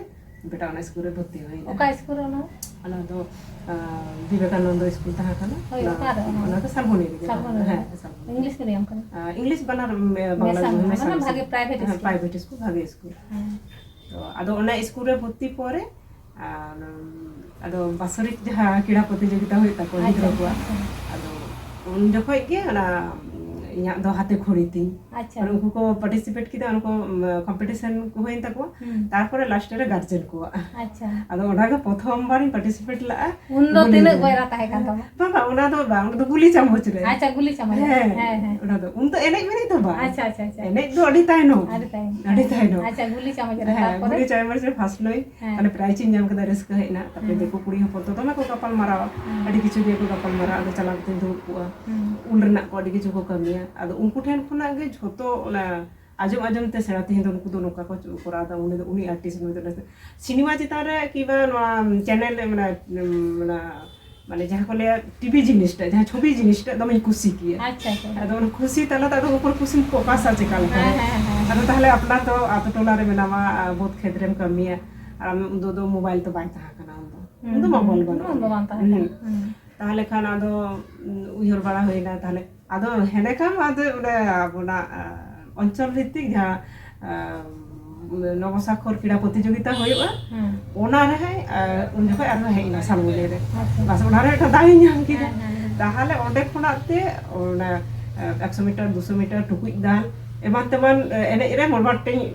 ᱵᱮᱴᱟ ᱚᱱᱟ ᱥᱠᱩᱞ ᱨᱮ ᱵᱷᱚᱨᱛᱤ ᱦᱩᱭᱱᱟ᱾ ᱚᱠᱟ ᱥᱠᱩᱞ ᱨᱮ ᱚᱱᱟ? ᱚᱱᱟ ᱫᱚ, ᱟᱸ, ᱵᱤᱵᱮᱠᱟᱱᱚᱱᱫᱚ ᱥᱠᱩᱞ ᱛᱟᱦᱮᱸ ᱠᱟᱱᱟ᱾ ᱦᱳᱭ, ᱚᱱᱟ, ᱚᱠᱟᱨᱮ ᱚᱱᱟ? ᱚᱱᱟ ᱫᱚ ᱥᱟᱞᱵᱚᱱᱤ ᱨᱮᱜᱮ ᱥᱟᱞᱵᱚᱱᱤ ᱛᱟᱦᱮᱸ ᱠᱟᱱᱟ᱾ ᱨᱮ᱾ ᱦᱮᱸ, ᱥᱟᱞᱵᱚᱱᱤ᱾ ᱤᱝᱞᱤᱥ ᱢᱤᱰᱤᱭᱟᱢ ᱠᱟᱱᱟ? ᱟᱸ, ᱤᱝᱞᱤᱥ ᱵᱟᱱᱟᱨ, ᱩᱢ, ᱵᱟᱝᱞᱟ ᱢᱮᱥᱟ ᱢᱮᱱᱟᱜᱼᱟ, ᱢᱟᱱᱮ ᱢᱮᱥᱟᱢᱤᱥᱤ᱾ ᱵᱷᱟᱜᱮ ᱯᱨᱟᱭᱵᱷᱮᱴ ᱦᱮᱸ, ᱥᱠᱩᱞ᱾ ᱯᱨᱟᱭᱵᱷᱮᱴ ᱥᱠᱩᱞ, ᱵᱷᱟᱜᱮ ᱥᱠᱩᱞ᱾ ᱦᱮᱸ᱾ ᱛᱚ, ᱟᱫᱚ ᱚᱱᱟ ᱥᱠᱩᱞ ᱨᱮ ᱵᱷᱚᱨᱛᱤ ᱯᱚᱨᱮ, ᱟᱨ, ᱟᱫᱚ ᱵᱟᱥᱚᱨᱤᱠ ᱡᱟᱦᱟᱸ ᱠᱨᱤᱲᱟ ᱯᱨᱚᱛᱤᱡᱳᱜᱤᱛᱟ ᱦᱩᱭᱩᱜ ᱛᱟᱠᱚᱣᱟ ᱟᱪᱪᱷᱟ, ᱜᱤᱫᱽᱨᱟᱹ ᱠᱚᱣᱟᱜ, ᱟᱪᱪᱷᱟ᱾ ᱟᱫᱚ ᱩᱱ ᱡᱚᱠᱷᱚᱡ ᱜᱮ ᱚᱱᱟ, ᱤᱧᱟᱹᱜ ᱫᱚ ᱦᱟᱛᱮ ᱠᱷᱩᱲᱤ ᱛᱤᱧ᱾ ᱟᱪᱪᱷᱟ᱾ ᱢᱟᱱᱮ ᱩᱱᱠᱩ ᱠᱚ ᱯᱟᱨᱴᱤᱥᱤᱯᱮᱴ ᱠᱮᱫᱟ, ᱚᱱᱟ ᱠᱚ, ᱩᱢ, ᱠᱚᱢᱯᱤᱴᱤᱥᱚᱱ ᱠᱚ ᱦᱩᱭᱮᱱ ᱛᱟᱠᱚᱣᱟ᱾ ᱦᱩᱸ᱾ ᱛᱟᱨᱯᱚᱨᱮ ᱞᱟᱥᱴ ᱨᱮ ᱜᱟᱨᱡᱮᱱ ᱠᱚᱣᱟᱜ᱾ ᱟᱪᱪᱷᱟ᱾ ᱟᱫᱚ ᱚᱱᱟᱜᱮ ᱯᱨᱚᱛᱷᱚᱢ ᱵᱟᱨᱤᱧ ᱯᱟᱨᱴᱤᱥᱤᱯᱮᱴ ᱞᱟᱜᱼᱟ᱾ ᱩᱱ ᱫᱚ ᱜᱩᱞᱤ ᱛᱤᱱᱟᱹᱜ ᱨᱮ᱾ ᱵᱚᱭᱦᱟ ᱛᱟᱦᱮᱸ ᱠᱟᱱ ᱛᱟᱢᱟ? ᱵᱟᱝ, ᱵᱟᱝ, ᱚᱱᱟ ᱫᱚ ᱵᱟᱝ, ᱚᱱᱟ ᱫᱚ ᱜᱩᱞᱤ ᱪᱟᱢᱚᱪ ᱨᱮ᱾ ᱟᱪᱪᱷᱟ, ᱜᱩᱞᱤ ᱪᱟᱢᱚᱪ ᱨᱮ᱾ ᱦᱮᱸ, ᱦᱮᱸ, ᱦᱮᱸ᱾ ᱚᱱᱟ ᱫᱚ, ᱩᱱ ᱫᱚ ᱮᱱᱮᱡ ᱢᱮᱱᱮᱡ ᱫᱚ ᱵᱟᱝ᱾ ᱟᱪᱪᱷᱟ, ᱟᱪᱪᱷᱟ, ᱟᱪᱪᱷᱟ᱾ ᱮᱱᱮᱡ ᱫᱚ ᱟᱹᱰᱤ ᱛᱟᱭᱱᱚᱢ᱾ ᱟᱹᱰᱤ ᱛᱟᱭᱱᱚᱢ᱾ ᱟᱹᱰᱤ ᱛᱟᱭᱱᱚᱢ᱾ ᱟᱪᱪᱷᱟ, ᱜᱩᱞᱤ ᱪᱟᱢᱚᱪ ᱨᱮ᱾ ᱦᱮᱸ, ᱛᱟᱨᱯᱚᱨᱮ? ᱜᱩᱞᱤ ᱪᱟᱢᱚᱪ ᱨᱮ ᱯᱷᱟᱥᱴ ᱱᱟᱹᱭ᱾ ᱦᱮᱸ᱾ ᱢᱟᱱᱮ ᱯᱨᱟᱭᱤᱡᱽ ᱤᱧ ᱧᱟᱢ ᱠᱮᱫᱟ, ᱨᱟᱹᱥᱠᱟᱹ ᱦᱮᱡ ᱮᱱᱟ᱾ ᱛᱟᱨᱯᱚᱨᱮ ᱦᱮᱸ᱾ ᱫᱤᱠᱩ ᱠᱩᱲᱤ ᱦᱚᱯᱚᱱ ᱛᱚ ᱫᱚᱢᱮ ᱠᱚ ᱜᱟᱯᱟᱞ ᱢᱟᱨᱟᱣᱟ᱾ ᱦᱮᱸ᱾ ᱟᱹᱰᱤ ᱠᱤᱪᱷᱩ ᱜᱮᱠᱚ ᱜᱟᱯᱟᱞ ᱢᱟᱨᱟᱣᱟ᱾ ᱟᱫᱚ ᱪᱟᱞᱟᱣ ᱠᱟᱛᱮᱧ ᱫᱩᱲᱩᱵ ᱠᱚᱜᱼᱟ᱾ ᱦᱮᱸ᱾ ᱩᱞ ᱨᱮᱱᱟᱜ ᱠᱚ ᱟᱹᱰᱤ ᱠᱤᱪᱷᱩ ᱠᱚ ᱠᱟᱹᱢᱤᱭᱟ᱾ ᱟᱫᱚ ᱩᱱᱠᱩ ᱴᱷᱮᱱ ᱠᱷᱚᱱᱟᱜ ᱜᱮ ᱡᱷᱚᱛᱚ ᱚᱱᱟ ᱟᱸᱡᱚᱢ ᱟᱸᱡᱚᱢ ᱛᱮ ᱥᱮᱬᱟ, ᱛᱮᱦᱮᱧ ᱫᱚ ᱱᱩᱠᱩ ᱫᱚ ᱱᱚᱝᱠᱟ ᱠᱚ ᱠᱚᱨᱟᱣ ᱮᱫᱟ, ᱩᱱᱤ ᱫᱚ, ᱩᱱᱤ ᱟᱨᱴᱤᱥᱴ, ᱱᱩᱭ ᱫᱚ ᱱᱩᱭ᱾ ᱥᱤᱱᱮᱢᱟ ᱪᱮᱛᱟᱱ ᱨᱮ ᱠᱤᱝᱵᱟ ᱱᱚᱣᱟ ᱪᱮᱱᱮᱞ ᱨᱮ, ᱢᱟᱱᱮ, ᱢᱟᱱᱮ, ᱢᱟᱱᱮ ᱡᱟᱦᱟᱸ ᱠᱚ ᱞᱟᱹᱭᱟ ᱴᱤᱵᱷᱤ ᱡᱤᱱᱤᱥᱴᱟ, ᱡᱟᱦᱟᱸ ᱪᱷᱚᱵᱤ ᱡᱤᱱᱤᱥᱴᱟ ᱫᱚᱢᱮᱧ ᱠᱩᱥᱤ ᱠᱮᱭᱟ᱾ ᱟᱪᱪᱷᱟ, ᱟᱪᱪᱷᱟ, ᱟᱪᱪᱷᱟ᱾ ᱟᱫᱚ ᱚᱱᱟ ᱠᱩᱥᱤ ᱛᱟᱞᱟ ᱛᱮ ᱟᱫᱚ ᱩᱯᱚᱨ ᱠᱩᱥᱤᱢ ᱯᱷᱳᱠᱟᱥᱟ ᱪᱮᱠᱟ ᱞᱮᱠᱟ ᱨᱮ? ᱦᱮᱸ, ᱦᱮᱸ, ᱦᱮᱸ᱾ ᱟᱫᱚ ᱛᱟᱦᱞᱮ ᱟᱯᱱᱟᱨ ᱫᱚ ᱟᱛᱳ ᱴᱚᱞᱟ ᱨᱮ ᱢᱮᱱᱟᱢᱟ, ᱟᱨ ᱵᱟᱹᱫᱽ ᱠᱷᱮᱛ ᱨᱮᱢ ᱠᱟᱹᱢᱤᱭᱟ, ᱟᱨ ᱟᱢ ᱩᱱᱫᱚ ᱫᱚ ᱢᱳᱵᱟᱭᱤᱞ ᱛᱚ ᱵᱟᱭ ᱛᱟᱦᱮᱸ ᱠᱟᱱᱟ ᱩᱱᱫᱚ᱾ ᱦᱩᱸ, ᱩᱱᱫᱚ ᱦᱩᱸ, ᱢᱳᱵᱟᱭᱤᱞ ᱦᱩᱸ, ᱵᱟᱹᱱᱩᱜᱼᱟ᱾ ᱩᱱᱫᱚ ᱵᱟᱝ ᱛᱟᱦᱮᱸ ᱠᱟᱱᱟ᱾ ᱦᱩᱸ᱾ ᱦᱩᱸ᱾ ᱛᱟᱦᱞᱮ ᱠᱷᱟᱱ ᱟᱫᱚ, ᱩᱸ, ᱩᱭᱦᱟᱹᱨ ᱵᱟᱲᱟ ᱦᱩᱭᱱᱟ, ᱛᱟᱦᱞᱮ ᱟᱫᱚ ᱦᱮᱸᱰᱮ ᱠᱷᱟᱱ ᱟᱫᱚ ᱚᱸᱰᱮ ᱟᱵᱚᱱᱟᱜ, ᱟᱸ, ᱚᱧᱪᱚᱞ ᱵᱷᱤᱛᱛᱤᱠ ᱡᱟᱦᱟᱸ, ᱟᱸ, ᱱᱚᱵᱚ ᱥᱟᱠᱷᱚᱨ ᱠᱨᱤᱲᱟ ᱯᱨᱚᱛᱤᱡᱳᱜᱤᱛᱟ ᱦᱩᱭᱩᱜᱼᱟ, ᱦᱩᱸ᱾ ᱚᱱᱟ ᱨᱮ, ᱟᱸ, ᱩᱱ ᱡᱚᱠᱷᱚᱡ ᱟᱨᱦᱚᱸ ᱦᱮᱡ ᱮᱱᱟ ᱥᱟᱞᱵᱚᱱᱤ ᱨᱮ᱾ ᱟᱪᱪᱷᱟ᱾ ᱵᱟᱥ, ᱚᱱᱟ ᱨᱮ ᱢᱤᱫᱴᱟᱝ ᱫᱟᱣ ᱤᱧ ᱧᱟᱢ ᱠᱮᱫᱟ᱾ ᱦᱮᱸ, ᱦᱮᱸ, ᱦᱮᱸ᱾ ᱛᱟᱦᱞᱮ ᱚᱸᱰᱮ ᱠᱷᱚᱱᱟᱜ ᱛᱮ ᱚᱱᱟ, ᱟᱸ, ᱮᱠᱥᱚ ᱢᱤᱴᱟᱨ, ᱫᱩᱥᱚ ᱢᱤᱴᱟᱨ, ᱴᱩᱠᱩᱡ ᱫᱟᱞ, ᱮᱢᱟᱱ ᱛᱮᱢᱟᱱ, ᱟᱸ, ᱮᱱᱮᱡ ᱨᱮ ᱢᱚᱴᱟᱢᱩᱴᱤᱧ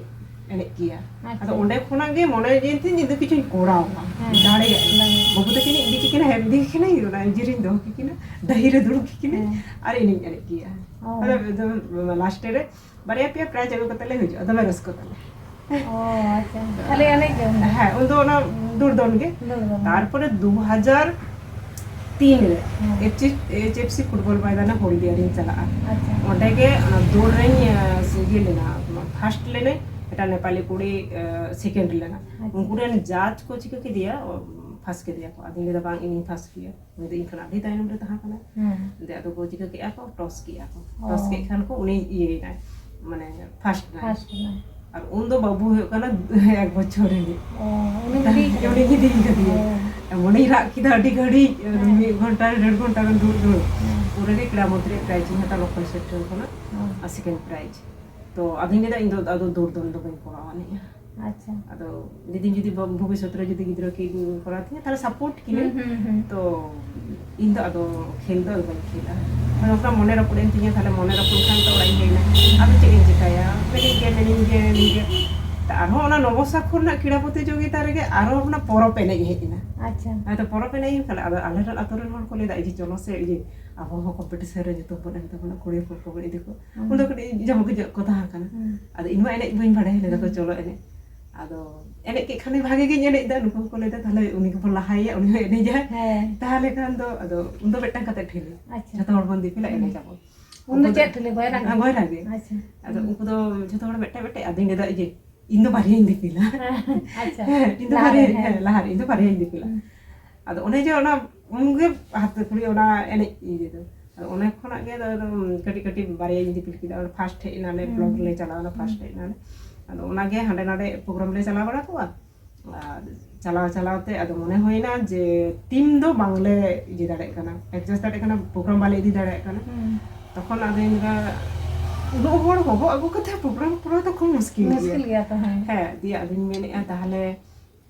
ᱮᱱᱮᱡ ᱜᱮᱭᱟ᱾ ᱟᱪᱪᱷᱟ᱾ ᱟᱫᱚ ᱚᱸᱰᱮ ᱠᱷᱚᱱᱟᱜ ᱜᱮ ᱢᱚᱱᱮ ᱡᱮ ᱛᱤᱧ ᱤᱧ ᱫᱚ ᱠᱤᱪᱷᱩᱧ ᱠᱚᱨᱟᱣᱟ, ᱦᱮᱸ᱾ ᱫᱟᱲᱮᱭᱟᱜᱼᱟ᱾ ᱫᱟᱲᱮᱭᱟᱜᱼᱟ᱾ ᱵᱟᱹᱵᱩ ᱛᱟᱹᱠᱤᱱ ᱤᱫᱤ ᱠᱤᱱᱟ, ᱦᱮᱢ ᱤᱫᱤ ᱠᱤᱱᱟ, ᱚᱱᱟ ᱤᱭᱟᱹ ᱨᱤᱧ ᱫᱚᱦᱚ ᱠᱤᱱᱟ, ᱰᱟᱹᱦᱤ ᱨᱮ ᱫᱩᱲᱩᱵ ᱠᱤᱱᱟ, ᱦᱮᱸ᱾ ᱟᱨ ᱤᱧᱤᱧ ᱮᱱᱮᱡ ᱜᱮᱭᱟ᱾ ᱚ᱾ ᱟᱫᱚ, ᱟᱫᱚ ᱞᱟᱥᱴ ᱨᱮ ᱵᱟᱨᱭᱟ ᱯᱮᱭᱟ ᱯᱨᱟᱭᱤᱡᱽ ᱟᱹᱜᱩ ᱠᱟᱛᱮ ᱞᱮ ᱦᱤᱡᱩᱜᱼᱟ, ᱫᱚᱢᱮ ᱨᱟᱹᱥᱠᱟᱹ ᱛᱟᱞᱮ᱾ ᱚ, ᱟᱪᱪᱷᱟ᱾ ᱠᱷᱟᱹᱞᱤ ᱮᱱᱮᱡ ᱜᱮ ᱩᱱᱫᱚ? ᱦᱮᱸ, ᱩᱱᱫᱚ ᱚᱱᱟ ᱫᱩᱲᱫᱚᱱ ᱜᱮ᱾ ᱫᱩᱲᱫᱚᱱ᱾ ᱛᱟᱨᱯᱚᱨᱮ ᱫᱩ ᱦᱟᱡᱟᱨ ᱛᱤᱱ ᱨᱮ ᱦᱮᱸ᱾ ᱮᱪ ᱮᱯᱷ ᱥᱤ ᱯᱷᱩᱴᱵᱚᱞ ᱢᱚᱭᱫᱟᱱ ᱨᱮ ᱦᱳᱞᱰᱤᱭᱟ ᱨᱤᱧ ᱪᱟᱞᱟᱜᱼᱟ᱾ ᱟᱪᱪᱷᱟ᱾ ᱚᱸᱰᱮ ᱜᱮ ᱚᱱᱟ ᱫᱩᱲ ᱨᱮᱧ, ᱮ, ᱤᱭᱟᱹ ᱞᱮᱱᱟ, ᱯᱷᱟᱥᱴ ᱞᱮᱱᱟᱹᱧ, ᱮᱴᱟᱜ ᱱᱮᱯᱟᱞᱤ ᱠᱩᱲᱤ, ᱮ, ᱥᱮᱠᱮᱱᱰ ᱞᱮᱱᱟ᱾ ᱟᱪᱪᱷᱟ᱾ ᱩᱱᱠᱩ ᱨᱮᱱ ᱡᱟᱡᱽ ᱠᱚ ᱪᱤᱠᱟᱹ ᱠᱮᱫᱮᱭᱟ, ᱚ, ᱯᱷᱟᱥ ᱠᱮᱫᱮᱭᱟ ᱠᱚ᱾ ᱟᱫᱚᱧ ᱞᱟᱹᱭᱫᱟ, "ᱵᱟᱝ, ᱤᱧᱤᱧ ᱯᱷᱟᱥᱴ ᱜᱮᱭᱟ, ᱩᱱᱤ ᱫᱚ ᱤᱧ ᱠᱷᱚᱱᱟᱜ ᱟᱹᱰᱤ ᱛᱟᱭᱱᱚᱢ ᱨᱮ ᱛᱟᱦᱮᱸ ᱠᱟᱱᱟᱭ᱾" ᱦᱮᱸ᱾ ᱫᱮ ᱟᱫᱚ ᱠᱚ ᱪᱤᱠᱟᱹ ᱠᱮᱫᱼᱟ ᱠᱚ, ᱴᱚᱥ ᱠᱮᱫᱼᱟ ᱠᱚ᱾ ᱚ᱾ ᱴᱚᱥ ᱠᱮᱫ ᱠᱷᱟᱱ ᱠᱚ ᱩᱱᱤ ᱤᱭᱟᱹᱭᱮᱱᱟᱭ, ᱢᱟᱱᱮ ᱯᱷᱟᱥᱴ ᱮᱱᱟᱭ᱾ ᱯᱷᱟᱥᱴ ᱮᱱᱟᱭ᱾ ᱟᱨ ᱩᱱ ᱫᱚ ᱵᱟᱹᱵᱩ ᱦᱩᱭᱩᱜ ᱠᱟᱱᱟ ᱮᱠ ᱵᱚᱪᱷᱚᱨ ᱨᱤᱱᱤᱡ᱾ ᱚ, ᱩᱱᱤ ᱦᱩᱰᱤᱧ ᱜᱮ? ᱩᱱᱤ ᱜᱤᱫᱤᱧ ᱠᱟᱫᱮᱭᱟ᱾ ᱚ᱾ ᱮᱢᱚᱱᱤᱧ ᱨᱟᱜ ᱠᱮᱫᱟ ᱟᱹᱰᱤ ᱜᱷᱟᱹᱲᱤᱡ, ᱦᱮᱸ᱾ ᱢᱤᱫ ᱜᱷᱚᱱᱴᱟ, ᱰᱮᱲ ᱜᱷᱚᱱᱴᱟ ᱜᱟᱱ ᱫᱩᱲᱩᱵ ᱫᱩᱲᱩᱵ᱾ ᱦᱮᱸ᱾ ᱯᱩᱨᱟᱹ ᱜᱮ ᱠᱨᱤᱲᱟ ᱢᱚᱱᱛᱨᱤ ᱯᱨᱟᱭᱤᱡᱽ ᱤᱧ ᱦᱟᱛᱟᱣ ᱞᱮᱫᱟ ᱚᱠᱚᱭ ᱥᱮᱴ ᱴᱷᱮᱱ ᱠᱷᱚᱱᱟᱜ᱾ ᱦᱮᱸ᱾ ᱟᱨ ᱥᱮᱠᱮᱱᱰ ᱯᱨᱟᱭᱤᱡᱽ᱾ ᱛᱚ ᱟᱫᱚᱧ ᱞᱟᱹᱭᱫᱟ, "ᱤᱧ ᱫᱚ ᱟᱫᱚ ᱫᱩᱲᱫᱚᱱ ᱫᱚ ᱵᱟᱹᱧ ᱠᱚᱨᱟᱣ ᱟᱹᱱᱤᱡᱼᱟ᱾" ᱟᱪᱪᱷᱟ᱾ ᱟᱫᱚ ᱡᱩᱫᱤ, ᱡᱩᱫᱤ ᱵᱷᱚ-, ᱵᱷᱚᱵᱤᱥᱥᱚᱛ ᱨᱮ ᱡᱩᱫᱤ ᱜᱤᱫᱽᱨᱟᱹ ᱠᱤᱱ ᱠᱚᱨᱟᱣ ᱛᱤᱧᱟ, ᱛᱟᱦᱞᱮ ᱥᱟᱯᱳᱨᱴ ᱠᱤᱱᱟᱹᱧ᱾ ᱦᱩᱸ, ᱦᱩᱸ, ᱦᱩᱸ᱾ ᱛᱚ ᱤᱧ ᱫᱚ ᱟᱫᱚ ᱠᱷᱮᱞ ᱫᱚ ᱟᱫᱚ ᱵᱟᱹᱧ ᱠᱷᱮᱞᱟ᱾ ᱟᱫᱚ ᱚᱱᱠᱟ ᱢᱚᱱᱮ ᱨᱟᱹᱯᱩᱫ ᱮᱱ ᱛᱤᱧᱟ, ᱛᱟᱦᱞᱮ ᱢᱚᱱᱮ ᱨᱟᱹᱯᱩᱫ ᱠᱷᱟᱱ ᱛᱚ ᱚᱲᱟᱜ ᱤᱧ ᱦᱮᱡ ᱮᱱᱟ᱾ ᱟᱫᱚ ᱪᱮᱫ ᱤᱧ ᱪᱤᱠᱟᱹᱭᱟ? ᱢᱮᱱᱤᱧ ᱜᱮ, ᱢᱮᱱᱤᱧ ᱜᱮ, ᱢᱮᱱᱤᱧ ᱜᱮ᱾ ᱛᱟ ᱟᱨᱦᱚᱸ ᱚᱱᱟ ᱱᱚᱵᱚ ᱥᱟᱠᱷᱚᱨ ᱨᱮᱱᱟᱜ ᱠᱨᱤᱲᱟ ᱯᱨᱚᱛᱤᱡᱳᱜᱤᱛᱟ ᱨᱮᱜᱮ ᱟᱨᱦᱚᱸ ᱚᱱᱟ ᱯᱚᱨᱚᱵᱽ ᱮᱱᱮᱡ ᱦᱮᱡ ᱮᱱᱟ᱾ ᱟᱪᱪᱷᱟ᱾ ᱟᱫᱚ ᱯᱚᱨᱚᱵᱽ ᱮᱱᱮᱡ ᱦᱩᱭᱩᱜ ᱠᱟᱱᱟ, ᱟᱫᱚ ᱟᱞᱮ ᱨᱮᱱ ᱟᱛᱳ ᱨᱮᱱ ᱦᱚᱲ ᱠᱚ ᱞᱟᱹᱭᱫᱟ, "ᱤᱭᱟᱹ, ᱪᱚᱞᱚ ᱥᱮ, ᱤᱭᱟᱹ, ᱟᱵᱚ ᱦᱚᱸ ᱠᱚᱢᱯᱤᱴᱤᱥᱚᱱ ᱨᱮ ᱧᱩᱛᱩᱢ ᱵᱚᱱ ᱮᱢ ᱛᱟᱵᱚᱱᱟ, ᱠᱩᱲᱤ ᱦᱚᱯᱚᱱ ᱠᱚᱵᱚᱱ ᱤᱫᱤ ᱠᱚᱣᱟ᱾" ᱦᱩᱸ᱾ ᱩᱱ ᱫᱚ ᱠᱟᱹᱴᱤᱡ ᱡᱚᱢᱚᱠ ᱧᱚᱜ ᱠᱚ ᱛᱟᱦᱮᱸ ᱠᱟᱱᱟ᱾ ᱦᱩᱸ᱾ ᱟᱫᱚ ᱤᱧ ᱢᱟ ᱮᱱᱮᱡ ᱵᱟᱹᱧ ᱵᱟᱲᱟᱭᱟ, ᱞᱟᱹᱭ ᱫᱟᱠᱚ, ᱦᱩᱸ᱾ "ᱪᱚᱞᱚ ᱮᱱᱮᱡ᱾" ᱟᱫᱚ ᱮᱱᱮᱡ ᱠᱮᱫ ᱠᱷᱟᱱᱤᱧ ᱵᱷᱟᱜᱮ ᱜᱤᱧ ᱮᱱᱮᱡ ᱮᱫᱟ, ᱱᱩᱠᱩ ᱦᱚᱸᱠᱚ ᱞᱟᱹᱭᱫᱟ, "ᱛᱟᱦᱞᱮ ᱩᱱᱤ ᱜᱮᱵᱚᱱ ᱞᱟᱦᱟᱭᱮᱭᱟ, ᱩᱱᱤ ᱦᱚᱸ ᱮᱱᱮᱡᱟᱭ᱾" ᱦᱮᱸ᱾ ᱛᱟᱦᱞᱮ ᱠᱷᱟᱱ ᱫᱚ ᱟᱫᱚ ᱩᱱ ᱫᱚ ᱢᱤᱫᱴᱟᱝ ᱠᱟᱛᱮ ᱴᱷᱤᱞᱤ᱾ ᱟᱪᱪᱷᱟ᱾ ᱡᱷᱚᱛᱚ ᱦᱚᱲ ᱵᱚᱱ ᱫᱤᱯᱤᱞᱟ, ᱦᱩᱸ᱾ ᱮᱱᱮᱡ ᱟᱵᱚᱱ᱾ ᱩᱱ ᱫᱚ ᱩᱱᱠᱩ ᱪᱮᱫ ᱴᱷᱤᱞᱤ? ᱜᱚᱭᱨᱟ ᱜᱮ? ᱦᱮᱸ, ᱜᱚᱭᱨᱟ ᱜᱮ᱾ ᱟᱪᱪᱷᱟ᱾ ᱟᱫᱚ ᱦᱩᱸ᱾ ᱩᱱᱠᱩ ᱫᱚ ᱡᱷᱚᱛᱚ ᱦᱚᱲ ᱢᱤᱫᱴᱮᱡ ᱢᱤᱫᱴᱮᱡ, ᱟᱫᱚᱧ ᱞᱟᱹᱭᱫᱟ, "ᱤᱭᱟᱹ, ᱤᱧ ᱫᱚ ᱵᱟᱨᱭᱟᱧ ᱫᱤᱯᱤᱞᱟ᱾" ᱟᱪᱪᱷᱟ᱾ ᱦᱮᱸ, ᱤᱧ ᱫᱚ ᱞᱟᱦᱟᱨᱮ, ᱵᱟᱨᱭᱟ, ᱦᱮᱸ᱾ ᱦᱮᱸ, ᱞᱟᱦᱟᱨᱮ, "ᱤᱧ ᱫᱚ ᱵᱟᱨᱭᱟᱧ ᱫᱤᱯᱤᱞᱟ᱾" ᱦᱩᱸ᱾ ᱟᱫᱚ ᱚᱱᱮ ᱡᱮ ᱚᱱᱟ ᱩᱱᱜᱮ ᱦᱟᱛᱮ ᱠᱩᱲᱤ ᱚᱱᱟ ᱮᱱᱮᱡ ᱤᱭᱟᱹ ᱫᱚ᱾ ᱟᱫᱚ ᱚᱱᱮ ᱠᱷᱚᱱᱟᱜ ᱜᱮ ᱟᱫᱚ, ᱟᱫᱚ ᱠᱟᱹᱴᱤᱡ ᱠᱟᱹᱴᱤᱡ ᱵᱟᱨᱭᱟᱧ ᱫᱤᱯᱤᱞ ᱠᱮᱫᱟ᱾ ᱚᱱᱟ ᱯᱷᱟᱥᱴ ᱦᱮᱡ ᱮᱱᱟᱞᱮ, ᱦᱩᱸ᱾ ᱵᱞᱚᱠ ᱞᱮ ᱪᱟᱞᱟᱣ ᱮᱱᱟ, ᱯᱷᱟᱥᱴ ᱦᱩᱸ᱾ ᱦᱮᱡ ᱮᱱᱟᱞᱮ᱾ ᱟᱫᱚ ᱚᱱᱟᱜᱮ ᱦᱟᱸᱰᱮ ᱱᱟᱰᱮ ᱯᱨᱳᱜᱨᱟᱢ ᱞᱮ ᱪᱟᱞᱟᱣ ᱵᱟᱲᱟ ᱠᱚᱜᱼᱟ᱾ ᱟᱨ ᱪᱟᱞᱟᱣ ᱪᱟᱞᱟᱣ ᱛᱮ ᱟᱫᱚ ᱢᱚᱱᱮ ᱦᱩᱭᱱᱟ ᱡᱮ ᱴᱤᱢ ᱫᱚ ᱵᱟᱝᱞᱮ ᱤᱫᱤ ᱫᱟᱲᱮᱭᱟᱜ ᱠᱟᱱᱟ, ᱮᱰᱡᱟᱥᱴ ᱫᱟᱲᱮᱭᱟᱜ ᱠᱟᱱᱟ, ᱯᱨᱳᱜᱨᱟᱢ ᱵᱟᱞᱮ ᱤᱫᱤ ᱫᱟᱲᱮᱭᱟᱜ ᱠᱟᱱᱟ᱾ ᱦᱩᱸ᱾ ᱛᱚᱠᱷᱚᱱ ᱟᱫᱚᱧ ᱞᱟᱹᱭᱫᱟ, ᱩᱱᱟᱹᱜ ᱦᱚᱲ ᱦᱚᱦᱚ ᱟᱹᱜᱩ ᱠᱟᱛᱮ ᱯᱨᱳᱜᱨᱟᱢ ᱠᱚᱨᱟᱣ ᱫᱚ ᱠᱷᱩᱵ ᱢᱩᱥᱠᱤᱞ ᱜᱮᱭᱟ᱾ ᱢᱩᱥᱠᱤᱞ ᱜᱮᱭᱟ ᱛᱚ, ᱦᱮᱸ᱾ ᱦᱮᱸ, ᱫᱤᱭᱮ ᱟᱫᱚᱧ ᱢᱮᱱᱮᱫᱼᱟ, ᱛᱟᱦᱞᱮ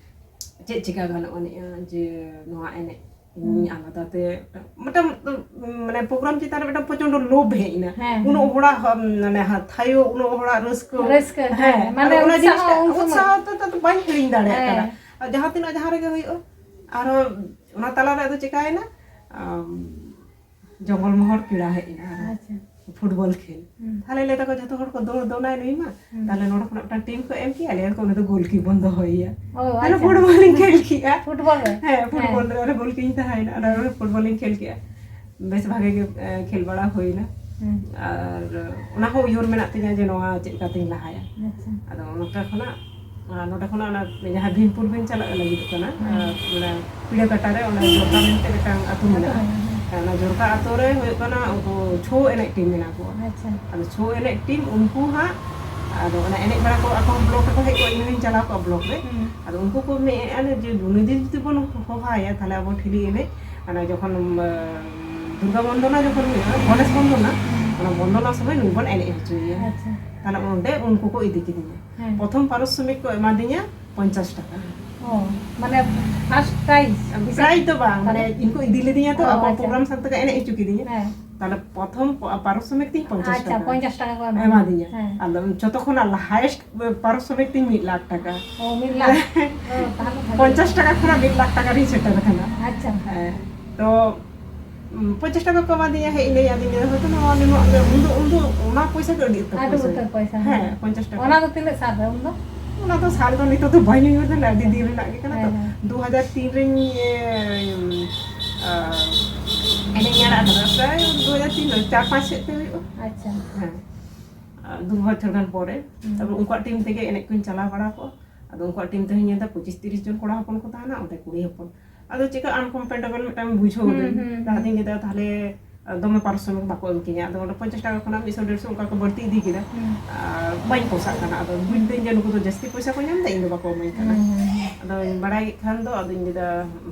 ᱪᱮᱫ ᱪᱤᱠᱟ ᱜᱟᱱᱚᱜ ᱟᱹᱱᱤᱡᱼᱟ ᱡᱮ ᱱᱚᱣᱟ ᱮᱱᱮᱡ ᱤᱧ ᱦᱩᱸ᱾ ᱟᱞᱟᱫᱟ ᱛᱮ ᱢᱤᱫᱴᱟᱝ, ᱢᱟᱱᱮ, ᱯᱨᱳᱜᱨᱟᱢ ᱪᱮᱛᱟᱱ ᱨᱮ ᱢᱤᱫᱴᱟᱝ ᱯᱨᱚᱪᱚᱱᱰᱚ ᱞᱳᱵᱷ ᱦᱮᱡ ᱮᱱᱟ᱾ ᱦᱮᱸ, ᱩᱱᱟᱹᱜ ᱦᱮᱸ᱾ ᱦᱚᱲᱟᱜ, ᱦᱚ-, ᱢᱟᱱᱮ, ᱦᱟ-, ᱛᱷᱟᱭᱚ, ᱩᱱᱟᱹᱜ ᱦᱚᱲᱟᱜ ᱨᱟᱹᱥᱠᱟᱹ᱾ ᱨᱟᱹᱥᱠᱟᱹ, ᱦᱮᱸ, ᱦᱮᱸ, ᱢᱟᱱᱮ, ᱟᱫᱚ ᱚᱱᱟ ᱩᱛᱥᱟᱦᱚ ᱡᱤᱱᱤᱥᱴᱟ ᱩᱱ ᱥᱚᱢᱚᱭ᱾ ᱩᱛᱥᱟᱦᱚ ᱛᱮ, ᱛᱮ ᱫᱚ ᱵᱟᱹᱧ ᱦᱤᱲᱤᱧ ᱫᱟᱲᱮᱭᱟᱜ ᱠᱟᱱᱟ᱾ ᱦᱮᱸ᱾ ᱟᱨ ᱡᱟᱦᱟᱸ ᱛᱤᱱᱟᱹᱜ ᱡᱟᱦᱟᱸ ᱨᱮᱜᱮ ᱦᱩᱭᱩᱜᱼᱟ, ᱟᱨᱦᱚᱸ ᱚᱱᱟ ᱛᱟᱞᱟᱨᱮ ᱟᱫᱚ ᱪᱮᱠᱟᱭᱮᱱᱟ, ᱟᱢ, ᱡᱚᱝᱜᱚᱞ ᱢᱚᱦᱚᱞ ᱯᱮᱲᱟ ᱦᱮᱡ ᱮᱱᱟ᱾ ᱟᱪᱪᱷᱟ᱾ ᱯᱷᱩᱴᱵᱚᱞ ᱠᱷᱮᱞ᱾ ᱛᱟᱦᱞᱮ ᱞᱟᱹᱭ ᱫᱟᱠᱚ, "ᱡᱷᱚᱛᱚ ᱦᱚᱲ ᱠᱚ ᱫᱚᱱᱟᱭ ᱱᱩᱭ ᱢᱟ, ᱛᱟᱦᱞᱮ ᱱᱚᱰᱮ ᱠᱷᱚᱱᱟᱜ ᱢᱤᱫᱴᱟᱝ ᱴᱤᱢ ᱠᱚ ᱮᱢ ᱠᱮᱭᱟ, ᱞᱟᱹᱭ ᱟᱠᱚ ᱩᱱᱤ ᱫᱚ ᱜᱳᱞᱠᱤ ᱵᱚᱱ ᱫᱚᱦᱚᱭᱮᱭᱟ᱾" ᱛᱟᱦᱞᱮ ᱯᱷᱩᱴᱵᱚᱞ ᱤᱧ ᱠᱷᱮᱞ ᱠᱮᱜᱼᱟ᱾ ᱯᱷᱩᱴᱵᱚᱞ ᱨᱮ? ᱦᱮᱸ, ᱯᱷᱩᱴᱵᱚᱞ ᱨᱮ ᱚᱸᱰᱮ ᱜᱳᱞᱠᱤᱧ ᱛᱟᱦᱮᱸᱭᱮᱱᱟ, ᱚᱸᱰᱮ ᱯᱷᱩᱴᱵᱚᱞᱤᱧ ᱠᱷᱮᱞ ᱠᱮᱜᱼᱟ᱾ ᱵᱮᱥ ᱵᱷᱟᱜᱮ ᱜᱮ ᱠᱷᱮᱞ ᱵᱟᱲᱟ ᱦᱩᱭᱱᱟ᱾ ᱟᱨ ᱚᱱᱟ ᱦᱚᱸ ᱩᱭᱦᱟᱹᱨ ᱢᱮᱱᱟᱜ ᱛᱤᱧᱟᱹ ᱡᱮ ᱱᱚᱣᱟ ᱪᱮᱫ ᱞᱮᱠᱟᱛᱤᱧ ᱞᱟᱦᱟᱭᱟ᱾ ᱟᱫᱚ ᱚᱱᱠᱟ ᱠᱷᱚᱱᱟᱜ ᱟᱨ ᱱᱚᱰᱮ ᱠᱷᱚᱱᱟᱜ ᱚᱱᱟ ᱡᱟᱦᱟᱸ ᱵᱷᱤᱢᱯᱩᱨ ᱵᱤᱱ ᱪᱟᱞᱟᱜ ᱞᱟᱹᱜᱤᱫᱚᱜ ᱠᱟᱱᱟ, ᱟᱨ ᱚᱱᱟ ᱯᱤᱲᱟᱹ ᱠᱟᱴᱟ ᱨᱮ ᱚᱱᱟ ᱡᱚᱨᱠᱟ ᱢᱮᱱᱛᱮ ᱢᱤᱫᱴᱟᱝ ᱟᱹᱛᱩ ᱢᱮᱱᱟᱜᱼᱟ᱾ ᱦᱮᱸ, ᱚᱱᱟ ᱡᱚᱨᱠᱟ ᱟᱹᱛᱩ ᱨᱮ ᱦᱩᱭᱩᱜ ᱠᱟᱱᱟ, ᱩᱱᱠᱩ ᱪᱷᱳ ᱮᱱᱮᱡ ᱴᱤᱢ ᱢᱮᱱᱟᱜ ᱠᱚᱣᱟ᱾ ᱟᱫᱚ ᱪᱷᱳ ᱮᱱᱮᱡ ᱴᱤᱢ ᱩᱱᱠᱩ ᱦᱟᱸᱜ, ᱟᱫᱚ ᱚᱱᱟ ᱮᱱᱮᱡ ᱵᱟᱲᱟ ᱠᱚ ᱟᱠᱚ ᱦᱚᱸ ᱵᱞᱚᱠ ᱨᱮᱠᱚ ᱦᱮᱡ ᱠᱚᱜᱼᱟ, ᱤᱧ ᱦᱚᱸᱧ ᱪᱟᱞᱟᱣ ᱠᱚᱜᱼᱟ ᱵᱞᱚᱠ ᱨᱮ᱾ ᱟᱫᱚ ᱩᱱᱠᱩ ᱠᱚ ᱢᱮᱱᱮᱫᱼᱟ ᱡᱮ ᱩᱱᱤ ᱫᱤᱱ ᱡᱩᱫᱤ ᱵᱚᱱ ᱦᱚᱦᱚᱣᱟᱭᱟ, ᱛᱟᱦᱞᱮ ᱟᱵᱚ ᱴᱷᱤᱞᱤ ᱮᱱᱮᱡ, ᱚᱱᱟ ᱡᱚᱠᱷᱚᱱ ᱫᱩᱨᱜᱟ ᱵᱚᱱᱫᱚᱱᱟ ᱡᱚᱠᱷᱚᱱ ᱦᱩᱭᱩᱜᱼᱟ, ᱜᱚᱱᱮᱥ ᱵᱚᱱᱫᱚᱱᱟ, ᱚᱱᱟ ᱵᱚᱱᱫᱚᱱᱟ ᱥᱚᱢᱚᱭ ᱱᱩᱭ ᱵᱚᱱ ᱮᱱᱮᱡ ᱦᱚᱪᱚᱭᱮᱭᱟ᱾ ᱛᱟᱦᱞᱮ ᱚᱸᱰᱮ ᱩᱱᱠᱩ ᱠᱚ ᱤᱫᱤ ᱠᱤᱫᱤᱧᱟ᱾ ᱯᱨᱚᱛᱷᱚᱢ ᱯᱟᱨᱤᱥᱨᱚᱢᱤᱠ ᱠᱚ ᱮᱢᱟᱫᱤᱧᱟ ᱯᱚᱧᱪᱟᱥ ᱴᱟᱠᱟ᱾ ᱚ, ᱢᱟᱱᱮ ᱯᱷᱟᱨᱥᱴ ᱯᱨᱟᱭᱤᱡᱽ? ᱯᱨᱟᱭᱤᱡᱽ ᱫᱚ ᱵᱟᱝ, ᱢᱟᱱᱮ ᱤᱧ ᱠᱚ ᱤᱫᱤ ᱞᱤᱫᱤᱧᱟ ᱛᱚ, ᱚ, ᱟᱠᱚ ᱟᱪᱪᱷᱟ᱾ ᱯᱨᱳᱜᱨᱟᱢ ᱥᱟᱶ ᱛᱮᱠᱚ ᱮᱱᱮᱡ ᱦᱚᱪᱚ ᱠᱤᱫᱤᱧᱟ᱾ ᱦᱮᱸ᱾ ᱛᱟᱦᱞᱮ ᱯᱨᱚᱛᱷᱚᱢ ᱯᱚ-, ᱯᱟᱨᱤᱥᱨᱚᱢᱤᱠ ᱛᱤᱧ ᱯᱚᱧᱪᱟᱥ ᱟᱪᱪᱷᱟ, ᱴᱟᱠᱟ᱾ ᱯᱚᱧᱪᱟᱥ ᱴᱟᱠᱟ ᱠᱚ ᱮᱢᱟᱫᱤᱧᱟ᱾ ᱮᱢᱟᱫᱤᱧᱟ᱾ ᱦᱮᱸ᱾ ᱟᱫᱚ ᱡᱚᱛᱚ ᱠᱷᱚᱱᱟᱜ ᱦᱟᱭᱮᱥᱴ ᱯᱟᱨᱤᱥᱨᱚᱢᱤᱠ ᱛᱤᱧ ᱢᱤᱫ ᱞᱟᱠᱷ ᱴᱟᱠᱟ᱾ ᱚ, ᱢᱤᱫ ᱞᱟᱠᱷ? ᱚ, ᱛᱟᱦᱞᱮ ᱵᱷᱟᱜᱮ᱾ ᱯᱚᱧᱪᱟᱥ ᱴᱟᱠᱟ ᱠᱷᱚᱱᱟᱜ ᱢᱤᱫ ᱞᱟᱠᱷ ᱴᱟᱠᱟ ᱨᱤᱧ ᱥᱮᱴᱮᱨ ᱟᱠᱟᱱᱟ᱾ ᱟᱪᱪᱷᱟ᱾ ᱦᱮᱸ᱾ ᱛᱚ, ᱩᱸ, ᱯᱚᱧᱪᱟᱥ ᱴᱟᱠᱟ ᱠᱚ ᱮᱢᱟᱫᱤᱧᱟ, ᱦᱮᱡ ᱤᱱᱟᱹᱧ, ᱟᱫᱚᱧ ᱞᱟᱹᱭᱫᱟ, "ᱦᱚᱭᱛᱳ ᱱᱚᱣᱟ ᱱᱩᱱᱟᱹᱜ ᱜᱮ", ᱩᱱᱫᱚ, ᱩᱱᱫᱚ ᱚᱱᱟ ᱯᱚᱭᱥᱟ ᱜᱮ ᱟᱹᱰᱤ ᱩᱛᱟᱹᱨ ᱟᱹᱰᱤ ᱯᱚᱭᱥᱟ᱾ ᱩᱛᱟᱹᱨ ᱯᱚᱭᱥᱟ, ᱦᱮᱸ, ᱦᱮᱸ᱾ ᱯᱚᱧᱪᱟᱥ ᱴᱟᱠᱟ᱾ ᱚᱱᱟ ᱫᱚ ᱛᱤᱱᱟᱹᱜ ᱥᱟᱞ ᱨᱮ ᱩᱱᱫᱚ? ᱚᱱᱟ ᱫᱚ ᱥᱟᱞ ᱫᱚ ᱱᱤᱛᱚᱜ ᱫᱚ ᱵᱟᱹᱧ ᱩᱭᱦᱟᱹᱨ ᱫᱟ, ᱟᱹᱰᱤ ᱫᱤᱱ ᱨᱮᱱᱟᱜ ᱜᱮ ᱠᱟᱱᱟ ᱛᱚ᱾ ᱦᱮᱸ, ᱦᱮᱸ᱾ ᱫᱩ ᱦᱟᱡᱟᱨ ᱛᱤᱱ ᱨᱮᱧ, ᱮ, ᱩᱢ, ᱟ, ᱮᱱᱮᱡ ᱤᱧ ᱟᱲᱟᱜ ᱠᱟᱫᱟ, ᱯᱨᱟᱭ ᱫᱩ ᱦᱟᱡᱟᱨ ᱛᱤᱱ, ᱪᱟᱨ ᱯᱟᱸᱪ ᱥᱮᱫ ᱛᱮ ᱦᱩᱭᱩᱜᱼᱟ᱾ ᱟᱪᱪᱷᱟ᱾ ᱦᱮᱸ᱾ ᱟᱨ ᱫᱩ ᱵᱚᱪᱷᱚᱨ ᱜᱟᱱ ᱯᱚᱨᱮ᱾ ᱦᱩᱸ᱾ ᱛᱟᱨᱯᱚᱨ ᱩᱱᱠᱩᱣᱟᱜ ᱴᱤᱢ ᱛᱮᱜᱮ ᱮᱱᱮᱡ ᱠᱚᱧ ᱪᱟᱞᱟᱣ ᱵᱟᱲᱟ ᱠᱚᱜᱼᱟ᱾ ᱟᱫᱚ ᱩᱱᱠᱩᱣᱟᱜ ᱴᱤᱢ ᱛᱮᱦᱚᱸᱧ ᱧᱮᱞ ᱮᱫᱟ ᱯᱚᱸᱪᱤᱥ ᱛᱤᱨᱤᱥ ᱡᱚᱱ ᱠᱚᱲᱟ ᱦᱚᱯᱚᱱ ᱠᱚ ᱛᱟᱦᱮᱱᱟ, ᱚᱸᱰᱮ ᱠᱩᱲᱤ ᱦᱚᱯᱚᱱ᱾ ᱟᱫᱚ ᱪᱮᱠᱟ ᱟᱱᱠᱚᱢᱯᱷᱚᱨᱴᱮᱵᱚᱞ ᱢᱤᱫᱴᱟᱝ ᱵᱩᱡᱷᱟᱹᱣ ᱦᱩᱸ, ᱫᱟᱹᱧ᱾ ᱦᱩᱸ, ᱛᱟᱦᱞᱮ ᱦᱩᱸ᱾ ᱤᱧ ᱞᱟᱹᱭᱫᱟ, ᱛᱟᱦᱞᱮ ᱫᱚᱢᱮ ᱯᱟᱨᱤᱥᱨᱚᱢᱤᱠ ᱵᱟᱠᱚ ᱮᱢ ᱠᱤᱧᱟ᱾ ᱟᱫᱚ ᱚᱸᱰᱮ ᱯᱚᱧᱪᱟᱥ ᱴᱟᱠᱟ ᱠᱷᱚᱱᱟᱜ ᱢᱤᱫᱥᱚ ᱰᱮᱲᱥᱚ ᱚᱱᱠᱟ ᱠᱚ ᱵᱟᱹᱲᱛᱤ ᱤᱫᱤ ᱠᱮᱫᱟ᱾ ᱦᱩᱸ᱾ ᱟᱨ ᱵᱟᱹᱧ ᱯᱚᱥᱟᱜ ᱠᱟᱱᱟ᱾ ᱟᱫᱚ ᱵᱩᱡᱽ ᱫᱟᱹᱧ ᱡᱮ ᱱᱩᱠᱩ ᱫᱚ ᱡᱟᱹᱥᱛᱤ ᱯᱚᱭᱥᱟ ᱠᱚ ᱧᱟᱢ ᱮᱫᱟ, ᱤᱧ ᱫᱚ ᱵᱟᱠᱚ ᱤᱢᱟᱹᱧ ᱠᱟᱱᱟ᱾ ᱦᱩᱸ, ᱦᱩᱸ, ᱦᱩᱸ᱾ ᱟᱫᱚᱧ ᱵᱟᱲᱟᱭ ᱠᱮᱫ ᱠᱷᱟᱱ ᱫᱚ ᱟᱫᱚᱧ ᱞᱟᱹᱭᱫᱟ,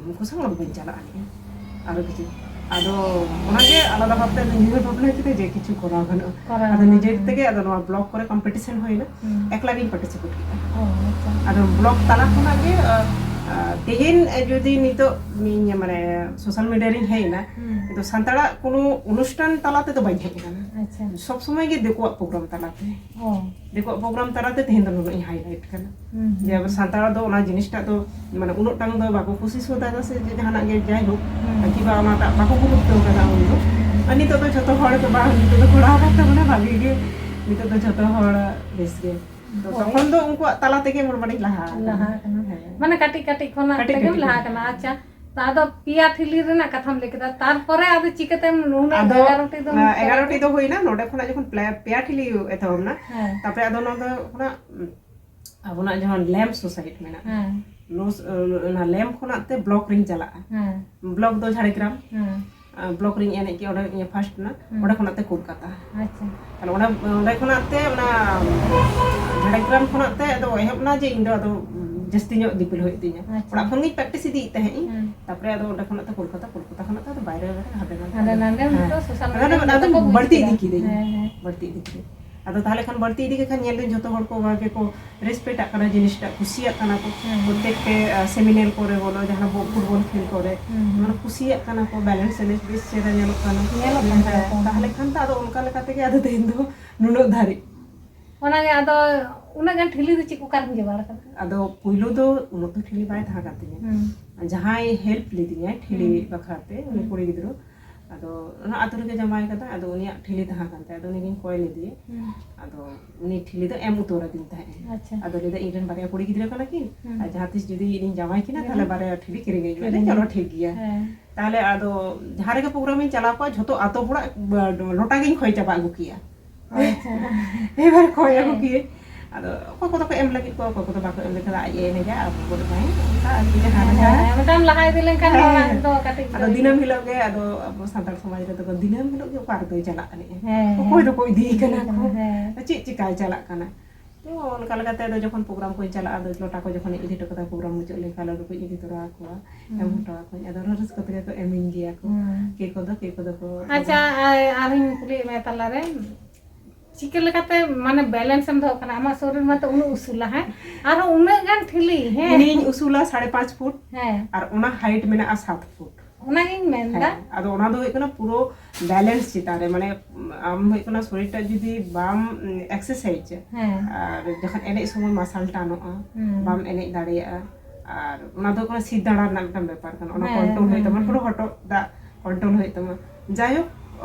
ᱩᱱᱠᱩ ᱥᱟᱶ ᱫᱚ ᱵᱟᱹᱧ ᱪᱟᱞᱟᱜᱼᱟ᱾ ᱟᱨᱚ ᱠᱤᱪᱷᱩ᱾ ᱟᱫᱚ ᱚᱱᱟᱜᱮ ᱟᱞᱟᱫᱟ ᱵᱷᱟᱵᱛᱮ ᱟᱫᱚᱧ ᱩᱭᱦᱟᱹᱨ ᱵᱷᱟᱵᱽᱱᱟ ᱠᱮᱫᱟ ᱡᱮ ᱠᱤᱪᱷᱩ ᱠᱚᱨᱟᱣ ᱜᱟᱱᱚᱜᱼᱟ᱾ ᱠᱚᱨᱟᱣ ᱟᱫᱚ ᱜᱟᱱᱚᱜᱼᱟ, ᱱᱤᱡᱮ ᱦᱮᱸ᱾ ᱛᱮᱜᱮ ᱟᱫᱚ ᱱᱚᱣᱟ ᱵᱞᱚᱠ ᱠᱚᱨᱮ ᱠᱚᱢᱯᱤᱴᱤᱥᱚᱱ ᱦᱩᱭᱱᱟ᱾ ᱦᱩᱸ᱾ ᱮᱠᱞᱟ ᱜᱤᱧ ᱯᱟᱨᱴᱤᱥᱤᱯᱮᱴ ᱠᱮᱫᱟ᱾ ᱚ, ᱟᱪᱪᱷᱟ᱾ ᱟᱫᱚ ᱵᱞᱚᱠ ᱛᱟᱞᱟ ᱠᱷᱚᱱᱟᱜ ᱜᱮ, ᱟ, ᱟ, ᱛᱮᱦᱮᱧ ᱡᱩᱫᱤ ᱱᱤᱛᱚᱜ ᱤᱧ ᱢᱟᱱᱮ ᱥᱳᱥᱟᱞ ᱢᱤᱰᱤᱭᱟ ᱨᱤᱧ ᱦᱮᱡ ᱮᱱᱟ, ᱦᱩᱸ᱾ ᱠᱤᱱᱛᱩ ᱥᱟᱱᱛᱟᱲᱟᱜ ᱠᱳᱱᱳ ᱚᱱᱩᱥᱴᱷᱟᱱ ᱛᱟᱞᱟ ᱛᱮᱫᱚ ᱵᱟᱹᱧ ᱦᱮᱡ ᱟᱠᱟᱱᱟ᱾ ᱟᱪᱪᱷᱟ᱾ ᱥᱚᱵ ᱥᱚᱢᱚᱭ ᱜᱮ ᱫᱤᱠᱩᱣᱟᱜ ᱯᱨᱳᱜᱨᱟᱢ ᱛᱟᱞᱟᱛᱮ᱾ ᱚ᱾ ᱫᱤᱠᱩᱣᱟᱜ ᱯᱨᱳᱜᱨᱟᱢ ᱛᱟᱞᱟᱛᱮ ᱛᱮᱦᱮᱧ ᱫᱚ ᱱᱩᱱᱟᱹᱜ ᱤᱧ ᱦᱟᱭᱞᱟᱭᱤᱴ ᱠᱟᱱᱟ᱾ ᱦᱩᱸ, ᱦᱩᱸ, ᱡᱮ ᱟᱵᱚ ᱦᱩᱸ᱾ ᱥᱟᱱᱛᱟᱲ ᱫᱚ ᱚᱱᱟ ᱡᱤᱱᱤᱥᱴᱟᱜ ᱫᱚ ᱢᱟᱱᱮ ᱩᱱᱟᱹᱜ ᱴᱟᱝ ᱫᱚ ᱵᱟᱠᱚ ᱠᱩᱥᱤ ᱥᱚᱫᱟ ᱥᱮ ᱡᱮ ᱡᱟᱦᱟᱱᱟᱜ ᱜᱮ, ᱡᱟᱭᱦᱳᱠ, ᱦᱩᱸ᱾ ᱠᱤᱝᱵᱟ ᱚᱱᱟᱴᱟᱜ ᱵᱟᱠᱚ ᱜᱩᱨᱩᱛᱛᱚ ᱠᱟᱫᱟ ᱩᱱᱫᱚ᱾ ᱦᱩᱸ᱾ ᱟᱨ ᱱᱤᱛᱚᱜ ᱫᱚ ᱡᱷᱚᱛᱚ ᱦᱚᱲ ᱫᱚ ᱵᱟᱝ, ᱱᱤᱛᱚᱜ ᱫᱚ ᱠᱚᱲᱟ ᱦᱚᱲ ᱛᱟᱵᱚᱱᱟ ᱵᱷᱟᱜᱤ ᱜᱮ, ᱱᱤᱛᱚᱜ ᱫᱚ ᱡᱷᱚᱛᱚ ᱦᱚᱲ ᱵᱮᱥ ᱜᱮ᱾ ᱛᱚ ᱦᱳᱭ᱾ ᱛᱚᱠᱷᱚᱱ ᱫᱚ ᱩᱱᱠᱩᱣᱟᱜ ᱛᱟᱞᱟ ᱛᱮᱜᱮ ᱢᱚᱴᱟᱢᱩᱴᱤ ᱞᱟᱦᱟ ᱟᱠᱟᱱᱟ᱾ ᱞᱟᱦᱟ ᱟᱠᱟᱱᱟ᱾ ᱦᱮᱸ᱾ ᱢᱟᱱᱮ ᱠᱟᱹᱴᱤᱡ ᱠᱟᱹᱴᱤᱡ ᱠᱷᱚᱱᱟᱜ ᱠᱟᱹᱴᱤᱡ ᱛᱮᱜᱮᱢ ᱠᱟᱹᱴᱤᱡ ᱞᱟᱦᱟ ᱠᱷᱚᱱᱟᱜ᱾ ᱟᱠᱟᱱᱟ᱾ ᱟᱪᱪᱷᱟ, ᱛᱚ ᱟᱫᱚ ᱯᱮᱭᱟ ᱴᱷᱤᱞᱤ ᱨᱮᱱᱟᱜ ᱠᱟᱛᱷᱟᱢ ᱞᱟᱹᱭ ᱠᱮᱫᱟ, ᱛᱟᱨᱯᱚᱨᱮ ᱟᱫᱚ ᱪᱤᱠᱟᱹᱛᱮᱢ ᱱᱩᱱᱟᱹᱜ ᱟᱫᱚ, ᱮᱜᱟᱨᱚ ᱴᱤ ᱫᱚ ᱮ, ᱮᱜᱟᱨᱚ ᱴᱤ ᱫᱚ ᱦᱩᱭᱱᱟ, ᱱᱚᱰᱮ ᱠᱷᱚᱱᱟᱜ ᱡᱚᱠᱷᱚᱱ ᱯᱞᱮ-, ᱯᱮᱭᱟ ᱴᱷᱤᱞᱤ ᱮᱛᱚᱦᱚᱵ ᱮᱱᱟ, ᱦᱮᱸ᱾ ᱛᱟᱨᱯᱚᱨᱮ ᱟᱫᱚ ᱱᱚᱣᱟ ᱫᱚ ᱚᱱᱟ, ᱩᱢ, ᱟᱵᱚᱱᱟᱜ ᱡᱟᱦᱟᱸ ᱞᱮᱢᱯ ᱥᱳᱥᱟᱭᱴᱤ ᱢᱮᱱᱟᱜᱼᱟ, ᱦᱮᱸ᱾ ᱞᱳᱥ-, ᱚᱱᱟ ᱞᱮᱢᱯ ᱠᱷᱚᱱᱟᱜ ᱛᱮ ᱵᱞᱚᱠ ᱨᱤᱧ ᱪᱟᱞᱟᱜᱼᱟ᱾ ᱦᱮᱸ᱾ ᱵᱞᱚᱠ ᱫᱚ ᱡᱷᱟᱲᱜᱨᱟᱢ᱾ ᱦᱮᱸ᱾ ᱟᱨ ᱵᱞᱚᱠ ᱨᱤᱧ ᱮᱱᱮᱡ ᱠᱮᱫ, ᱚᱸᱰᱮ ᱤᱧ ᱯᱷᱟᱥᱴ ᱮᱱᱟ, ᱦᱩᱸ᱾ ᱚᱸᱰᱮ ᱠᱷᱚᱱᱟᱜ ᱛᱮ ᱠᱳᱞᱠᱟᱛᱟ᱾ ᱟᱪᱪᱷᱟ᱾ ᱛᱟᱦᱞᱮ ᱚᱸᱰᱮ, ᱚᱸᱰᱮ ᱠᱷᱚᱱᱟᱜ ᱛᱮ ᱚᱱᱟ ᱡᱷᱟᱲᱜᱨᱟᱢ ᱠᱷᱚᱱᱟᱜ ᱛᱮ ᱟᱫᱚ ᱮᱦᱚᱵ ᱮᱱᱟ ᱡᱮ ᱤᱧ ᱫᱚ ᱟᱫᱚ ᱡᱟᱹᱥᱛᱤ ᱧᱚᱜ ᱫᱤᱯᱤᱞ ᱦᱩᱭᱩᱜ ᱛᱤᱧᱟ᱾ ᱟᱪᱪᱷᱟ᱾ ᱚᱲᱟᱜ ᱠᱷᱚᱱ ᱜᱤᱧ ᱯᱨᱮᱠᱴᱤᱥ ᱤᱫᱤᱭᱮᱫ ᱛᱟᱦᱮᱸᱫ ᱤᱧ᱾ ᱦᱩᱸ᱾ ᱛᱟᱨᱯᱚᱨᱮ ᱟᱫᱚ ᱚᱸᱰᱮ ᱠᱷᱚᱱᱟᱜ ᱛᱮ ᱠᱳᱞᱠᱟᱛᱟ, ᱠᱳᱞᱠᱟᱛᱟ ᱠᱷᱚᱱᱟᱜ ᱛᱮ ᱟᱫᱚ ᱵᱟᱭᱨᱮ ᱵᱟᱭᱨᱮ ᱦᱟᱸᱰᱮ ᱱᱟᱰᱮ᱾ ᱦᱟᱸᱰᱮ ᱱᱟᱰᱮ ᱦᱮᱸ᱾ ᱱᱤᱛᱚᱜ ᱥᱳᱥᱟᱞ ᱟᱫᱚ ᱢᱤᱰᱤᱭᱟ ᱟᱫᱚ ᱛᱮᱫᱚ ᱠᱚ ᱵᱩᱡᱽ ᱵᱟᱹᱲᱛᱤ ᱠᱮᱫᱟ᱾ ᱤᱫᱤ ᱠᱤᱫᱟᱹᱧ᱾ ᱦᱮᱸ, ᱦᱮᱸ᱾ ᱵᱟᱹᱲᱛᱤ ᱤᱫᱤ ᱠᱤᱫᱟᱹᱧ᱾ ᱟᱫᱚ ᱛᱟᱦᱞᱮ ᱠᱷᱟᱱ ᱵᱟᱹᱲᱛᱤ ᱤᱫᱤ ᱠᱮᱫ ᱠᱷᱟᱱ ᱧᱮᱞ ᱫᱟᱹᱧ ᱡᱷᱚᱛᱚ ᱦᱚᱲ ᱠᱚ ᱚᱱᱟ ᱜᱮᱠᱚ ᱨᱮᱥᱯᱮᱠᱴ ᱟᱜ ᱠᱟᱱᱟ, ᱡᱤᱱᱤᱥᱴᱟᱜ ᱠᱩᱥᱤᱭᱟᱜ ᱠᱟᱱᱟ ᱠᱚ᱾ ᱦᱩᱸ᱾ ᱯᱨᱚᱛᱛᱮᱠ ᱯᱮ, ᱟ, ᱥᱮᱢᱤᱱᱟᱨ ᱠᱚᱨᱮ ᱵᱚᱞᱚ, ᱡᱟᱦᱟᱸ ᱵᱚ-, ᱯᱷᱩᱴᱵᱚᱞ ᱠᱷᱮᱞ ᱠᱚᱨᱮ, ᱦᱩᱸ, ᱦᱩᱸ᱾ ᱢᱟᱱᱮ ᱠᱩᱥᱤᱭᱟᱜ ᱠᱟᱱᱟ ᱠᱚ, ᱵᱮᱞᱮᱱᱥ ᱮᱱᱮᱡ ᱵᱮᱥ ᱪᱮᱦᱨᱟ ᱧᱮᱞᱚᱜ ᱠᱟᱱᱟ᱾ ᱧᱮᱞᱚᱜ ᱠᱟᱱᱟ ᱦᱮᱸ, ᱠᱚ᱾ ᱛᱟᱦᱞᱮ ᱠᱷᱟᱱ ᱫᱚ ᱟᱫᱚ ᱚᱱᱠᱟ ᱞᱮᱠᱟ ᱛᱮᱜᱮ ᱟᱫᱚ ᱛᱮᱦᱮᱧ ᱫᱚ ᱱᱩᱱᱟᱹᱜ ᱫᱷᱟᱹᱨᱤᱡ᱾ ᱚᱱᱟᱜᱮ ᱟᱫᱚ ᱩᱱᱟᱹᱜ ᱜᱟᱱ ᱴᱷᱤᱞᱤ ᱫᱚ ᱪᱮᱫ ᱚᱠᱟᱨᱮᱢ ᱡᱚᱜᱟᱲ ᱠᱟᱫᱟ? ᱟᱫᱚ ᱯᱩᱭᱞᱩ ᱫᱚ ᱩᱱᱟᱹᱜ ᱫᱚ ᱴᱷᱤᱞᱤ ᱵᱟᱭ ᱛᱟᱦᱮᱸ ᱠᱟᱱ ᱛᱤᱧᱟᱹ᱾ ᱦᱩᱸ᱾ ᱡᱟᱦᱟᱸᱭ ᱦᱮᱞᱯ ᱞᱤᱫᱤᱧᱟᱭ ᱴᱷᱤᱞᱤ ᱦᱩᱸ᱾ ᱵᱟᱠᱷᱨᱟ ᱛᱮ, ᱩᱱᱤ ᱦᱩᱸ᱾ ᱠᱩᱲᱤ ᱜᱤᱫᱽᱨᱟᱹ, ᱟᱫᱚ ᱚᱱᱟ ᱟᱛᱳ ᱨᱮᱜᱮ ᱡᱟᱶᱟᱭ ᱠᱟᱫᱟ, ᱟᱫᱚ ᱩᱱᱤᱭᱟᱜ ᱴᱷᱤᱞᱤ ᱛᱟᱦᱮᱸ ᱠᱟᱱ ᱛᱟᱭᱟ, ᱟᱫᱚ ᱩᱱᱤ ᱜᱤᱧ ᱠᱚᱭ ᱞᱮᱫᱮᱭᱟ᱾ ᱦᱩᱸ᱾ ᱟᱫᱚ ᱩᱱᱤ ᱴᱷᱤᱞᱤ ᱫᱚ ᱮᱢ ᱩᱛᱟᱹᱨ ᱟᱫᱤᱧ ᱛᱟᱦᱮᱸᱫ᱾ ᱟᱪᱪᱷᱟ᱾ ᱟᱫᱚ ᱞᱟᱹᱭᱫᱟ, "ᱤᱧ ᱨᱮᱱ ᱵᱟᱨᱭᱟ ᱠᱩᱲᱤ ᱜᱤᱫᱽᱨᱟᱹ ᱠᱟᱱᱟ ᱠᱤᱱ, ᱦᱩᱸ᱾ ᱟᱨ ᱡᱟᱦᱟᱸ ᱛᱤᱥ ᱡᱩᱫᱤ ᱤᱧᱤᱧ ᱡᱟᱶᱟᱭ ᱠᱤᱱᱟ, ᱦᱩᱸ᱾ ᱛᱟᱦᱞᱮ ᱵᱟᱨᱭᱟ ᱴᱷᱤᱞᱤ ᱠᱤᱨᱤᱧ ᱟᱹᱧ ᱢᱮ᱾" ᱦᱮᱸ᱾ ᱪᱚᱞᱚ, ᱴᱷᱤᱠ ᱜᱮᱭᱟ᱾ ᱦᱮᱸ᱾ ᱛᱟᱦᱞᱮ ᱟᱫᱚ ᱡᱟᱦᱟᱸ ᱨᱮᱜᱮ ᱯᱨᱳᱜᱨᱟᱢ ᱤᱧ ᱪᱟᱞᱟᱣ ᱠᱚᱜᱼᱟ, ᱡᱷᱚᱛᱚ ᱟᱛᱳ ᱦᱚᱲᱟᱜ ᱞᱚᱴᱟ ᱜᱤᱧ ᱠᱷᱚᱭ ᱪᱟᱵᱟ ᱟᱹᱜᱩ ᱠᱮᱭᱟ᱾ ᱟᱪᱪᱷᱟ᱾ ᱮᱵᱟᱨ ᱠᱷᱚᱭ ᱟᱹᱜᱩ ᱦᱮᱸ᱾ ᱠᱤᱭᱟᱹᱧ᱾ ᱟᱫᱚ ᱚᱠᱚᱭ ᱠᱚᱫᱚ ᱠᱚ ᱮᱢ ᱞᱟᱹᱜᱤᱫ ᱠᱚ, ᱚᱠᱚᱭ ᱠᱚᱫᱚ ᱵᱟᱠᱚ ᱮᱢ ᱞᱟᱹᱜᱤᱫ, ᱟᱡ ᱮ ᱮᱱᱮᱡᱟ, ᱟᱵᱚ ᱵᱚᱱ ᱮᱱᱮᱡᱟ, ᱚᱱᱠᱟ ᱟᱨᱠᱤ ᱡᱟᱦᱟᱸ ᱞᱮᱠᱟ᱾ ᱦᱮᱸ, ᱢᱤᱫᱴᱟᱝ ᱞᱟᱦᱟ ᱤᱫᱤ ᱞᱮᱱᱠᱷᱟᱱ ᱦᱮᱸ᱾ ᱱᱚᱣᱟ ᱫᱚ ᱠᱟᱹᱴᱤᱡ ᱟᱫᱚ ᱫᱚ ᱫᱤᱱᱟᱹᱢ ᱦᱤᱞᱳᱜ ᱜᱮ, ᱟᱫᱚ ᱟᱵᱚ ᱥᱟᱱᱛᱟᱲ ᱥᱚᱢᱟᱡᱽ ᱨᱮᱫᱚ ᱠᱚ ᱫᱤᱱᱟᱹᱢ ᱦᱤᱞᱳᱜ ᱜᱮ ᱚᱠᱟ ᱨᱮᱫᱚᱭ ᱪᱟᱞᱟᱜ ᱠᱟᱱᱟ? ᱦᱮᱸ, ᱚᱠᱚᱭ ᱦᱮᱸ᱾ ᱫᱚᱠᱚ ᱤᱫᱤᱭᱮ ᱠᱟᱱᱟ ᱠᱚ? ᱦᱮᱸ᱾ ᱪᱮᱫ ᱪᱤᱠᱟᱭ ᱪᱟᱞᱟᱜ ᱠᱟᱱᱟ? ᱛᱚ ᱚᱱᱠᱟ ᱞᱮᱠᱟᱛᱮ ᱟᱫᱚ ᱡᱚᱠᱷᱚᱱ ᱯᱨᱳᱜᱨᱟᱢ ᱠᱚᱧ ᱪᱟᱞᱟᱜᱼᱟ, ᱟᱫᱚ ᱞᱚᱴᱟ ᱠᱚ ᱡᱚᱠᱷᱚᱱᱤᱧ ᱤᱫᱤ ᱦᱚᱴᱚ ᱠᱟᱫᱟ, ᱯᱨᱳᱜᱨᱟᱢ ᱢᱩᱪᱟᱹᱫ ᱞᱮᱱᱠᱷᱟᱱ ᱞᱟᱹᱰᱩ ᱠᱚᱧ ᱤᱫᱤ ᱛᱚᱨᱟ ᱟᱠᱚᱣᱟ, ᱦᱩᱸ᱾ ᱮᱢ ᱦᱚᱴᱚ ᱟᱠᱚᱣᱟᱧ᱾ ᱟᱫᱚ ᱟᱹᱰᱤ ᱨᱟᱹᱥᱠᱟᱹ ᱛᱮᱜᱮ ᱠᱚ ᱮᱢᱤᱧ ᱜᱮᱭᱟ ᱠᱚ᱾ ᱦᱩᱸ᱾ ᱠᱮ ᱠᱚᱫᱚ, ᱠᱮ ᱠᱚᱫᱚ ᱠᱚ ᱟᱪᱪᱷᱟ, ᱟᱨ, ᱟᱨᱦᱚᱸᱧ ᱠᱩᱞᱤᱭᱮᱫ ᱢᱮᱭᱟ ᱛᱟᱞᱟᱨᱮ, ᱪᱤᱠᱟᱹ ᱞᱮᱠᱟᱛᱮ ᱢᱟᱱᱮ ᱵᱮᱞᱮᱱᱥ ᱮᱢ ᱫᱚᱦᱚ ᱠᱟᱱᱟ? ᱟᱢᱟᱜ ᱥᱚᱨᱤᱨ ᱢᱟᱛᱚ ᱩᱱᱟᱹᱜ ᱩᱥᱩᱞᱟ, ᱦᱮᱸ? ᱟᱨᱦᱚᱸ ᱩᱱᱟᱹᱜ ᱜᱟᱱ ᱴᱷᱤᱞᱤ, ᱦᱮᱸ? ᱤᱧᱤᱧ ᱩᱥᱩᱞᱟ ᱥᱟᱲᱮ ᱯᱟᱸᱪ ᱯᱷᱩᱴ, ᱦᱮᱸ᱾ ᱟᱨ ᱚᱱᱟ ᱦᱟᱭᱤᱴ ᱢᱮᱱᱟᱜᱼᱟ ᱥᱟᱛ ᱯᱷᱩᱴ᱾ ᱚᱱᱟᱜᱤᱧ ᱢᱮᱱᱫᱟ᱾ ᱦᱮᱸ, ᱟᱫᱚ ᱚᱱᱟ ᱫᱚ ᱦᱩᱭᱩᱜ ᱠᱟᱱᱟ ᱯᱩᱨᱟᱹ ᱵᱮᱞᱮᱱᱥ ᱪᱮᱛᱟᱱ ᱨᱮ, ᱢᱟᱱᱮ ᱟᱢ ᱦᱩᱭᱩᱜ ᱠᱟᱱᱟ ᱥᱚᱨᱤᱨ ᱴᱟᱜ ᱡᱩᱫᱤ ᱵᱟᱢ ᱮᱠᱥᱟᱨᱥᱟᱭᱤᱡᱟ, ᱦᱮᱸ᱾ ᱟᱨ ᱡᱚᱠᱷᱚᱱ ᱮᱱᱮᱡ ᱥᱚᱢᱚᱭ ᱢᱟᱥᱟᱞ ᱴᱟᱱᱚᱜᱼᱟ, ᱦᱩᱸ᱾ ᱵᱟᱢ ᱮᱱᱮᱡ ᱫᱟᱲᱮᱭᱟᱜᱼᱟ, ᱟᱨ ᱚᱱᱟ ᱫᱚ ᱦᱩᱭᱩᱜ ᱠᱟᱱᱟ ᱥᱤᱨ ᱫᱟᱬᱟ ᱨᱮᱱᱟᱜ ᱢᱤᱫᱴᱟᱝ ᱵᱮᱯᱟᱨ ᱠᱟᱱᱟ, ᱚᱱᱟ ᱦᱮᱸ, ᱠᱚᱱᱴᱨᱳᱞ ᱦᱩᱭᱩᱜ ᱦᱮᱸ, ᱛᱟᱢᱟ, ᱦᱮᱸ᱾ ᱯᱩᱨᱟᱹ ᱦᱚᱴᱚᱜ ᱫᱟᱜ ᱠᱚᱱᱴᱨᱳᱞ ᱦᱩᱭᱩᱜ ᱛᱟᱢᱟ᱾ ᱡᱟᱭᱦᱳᱠ,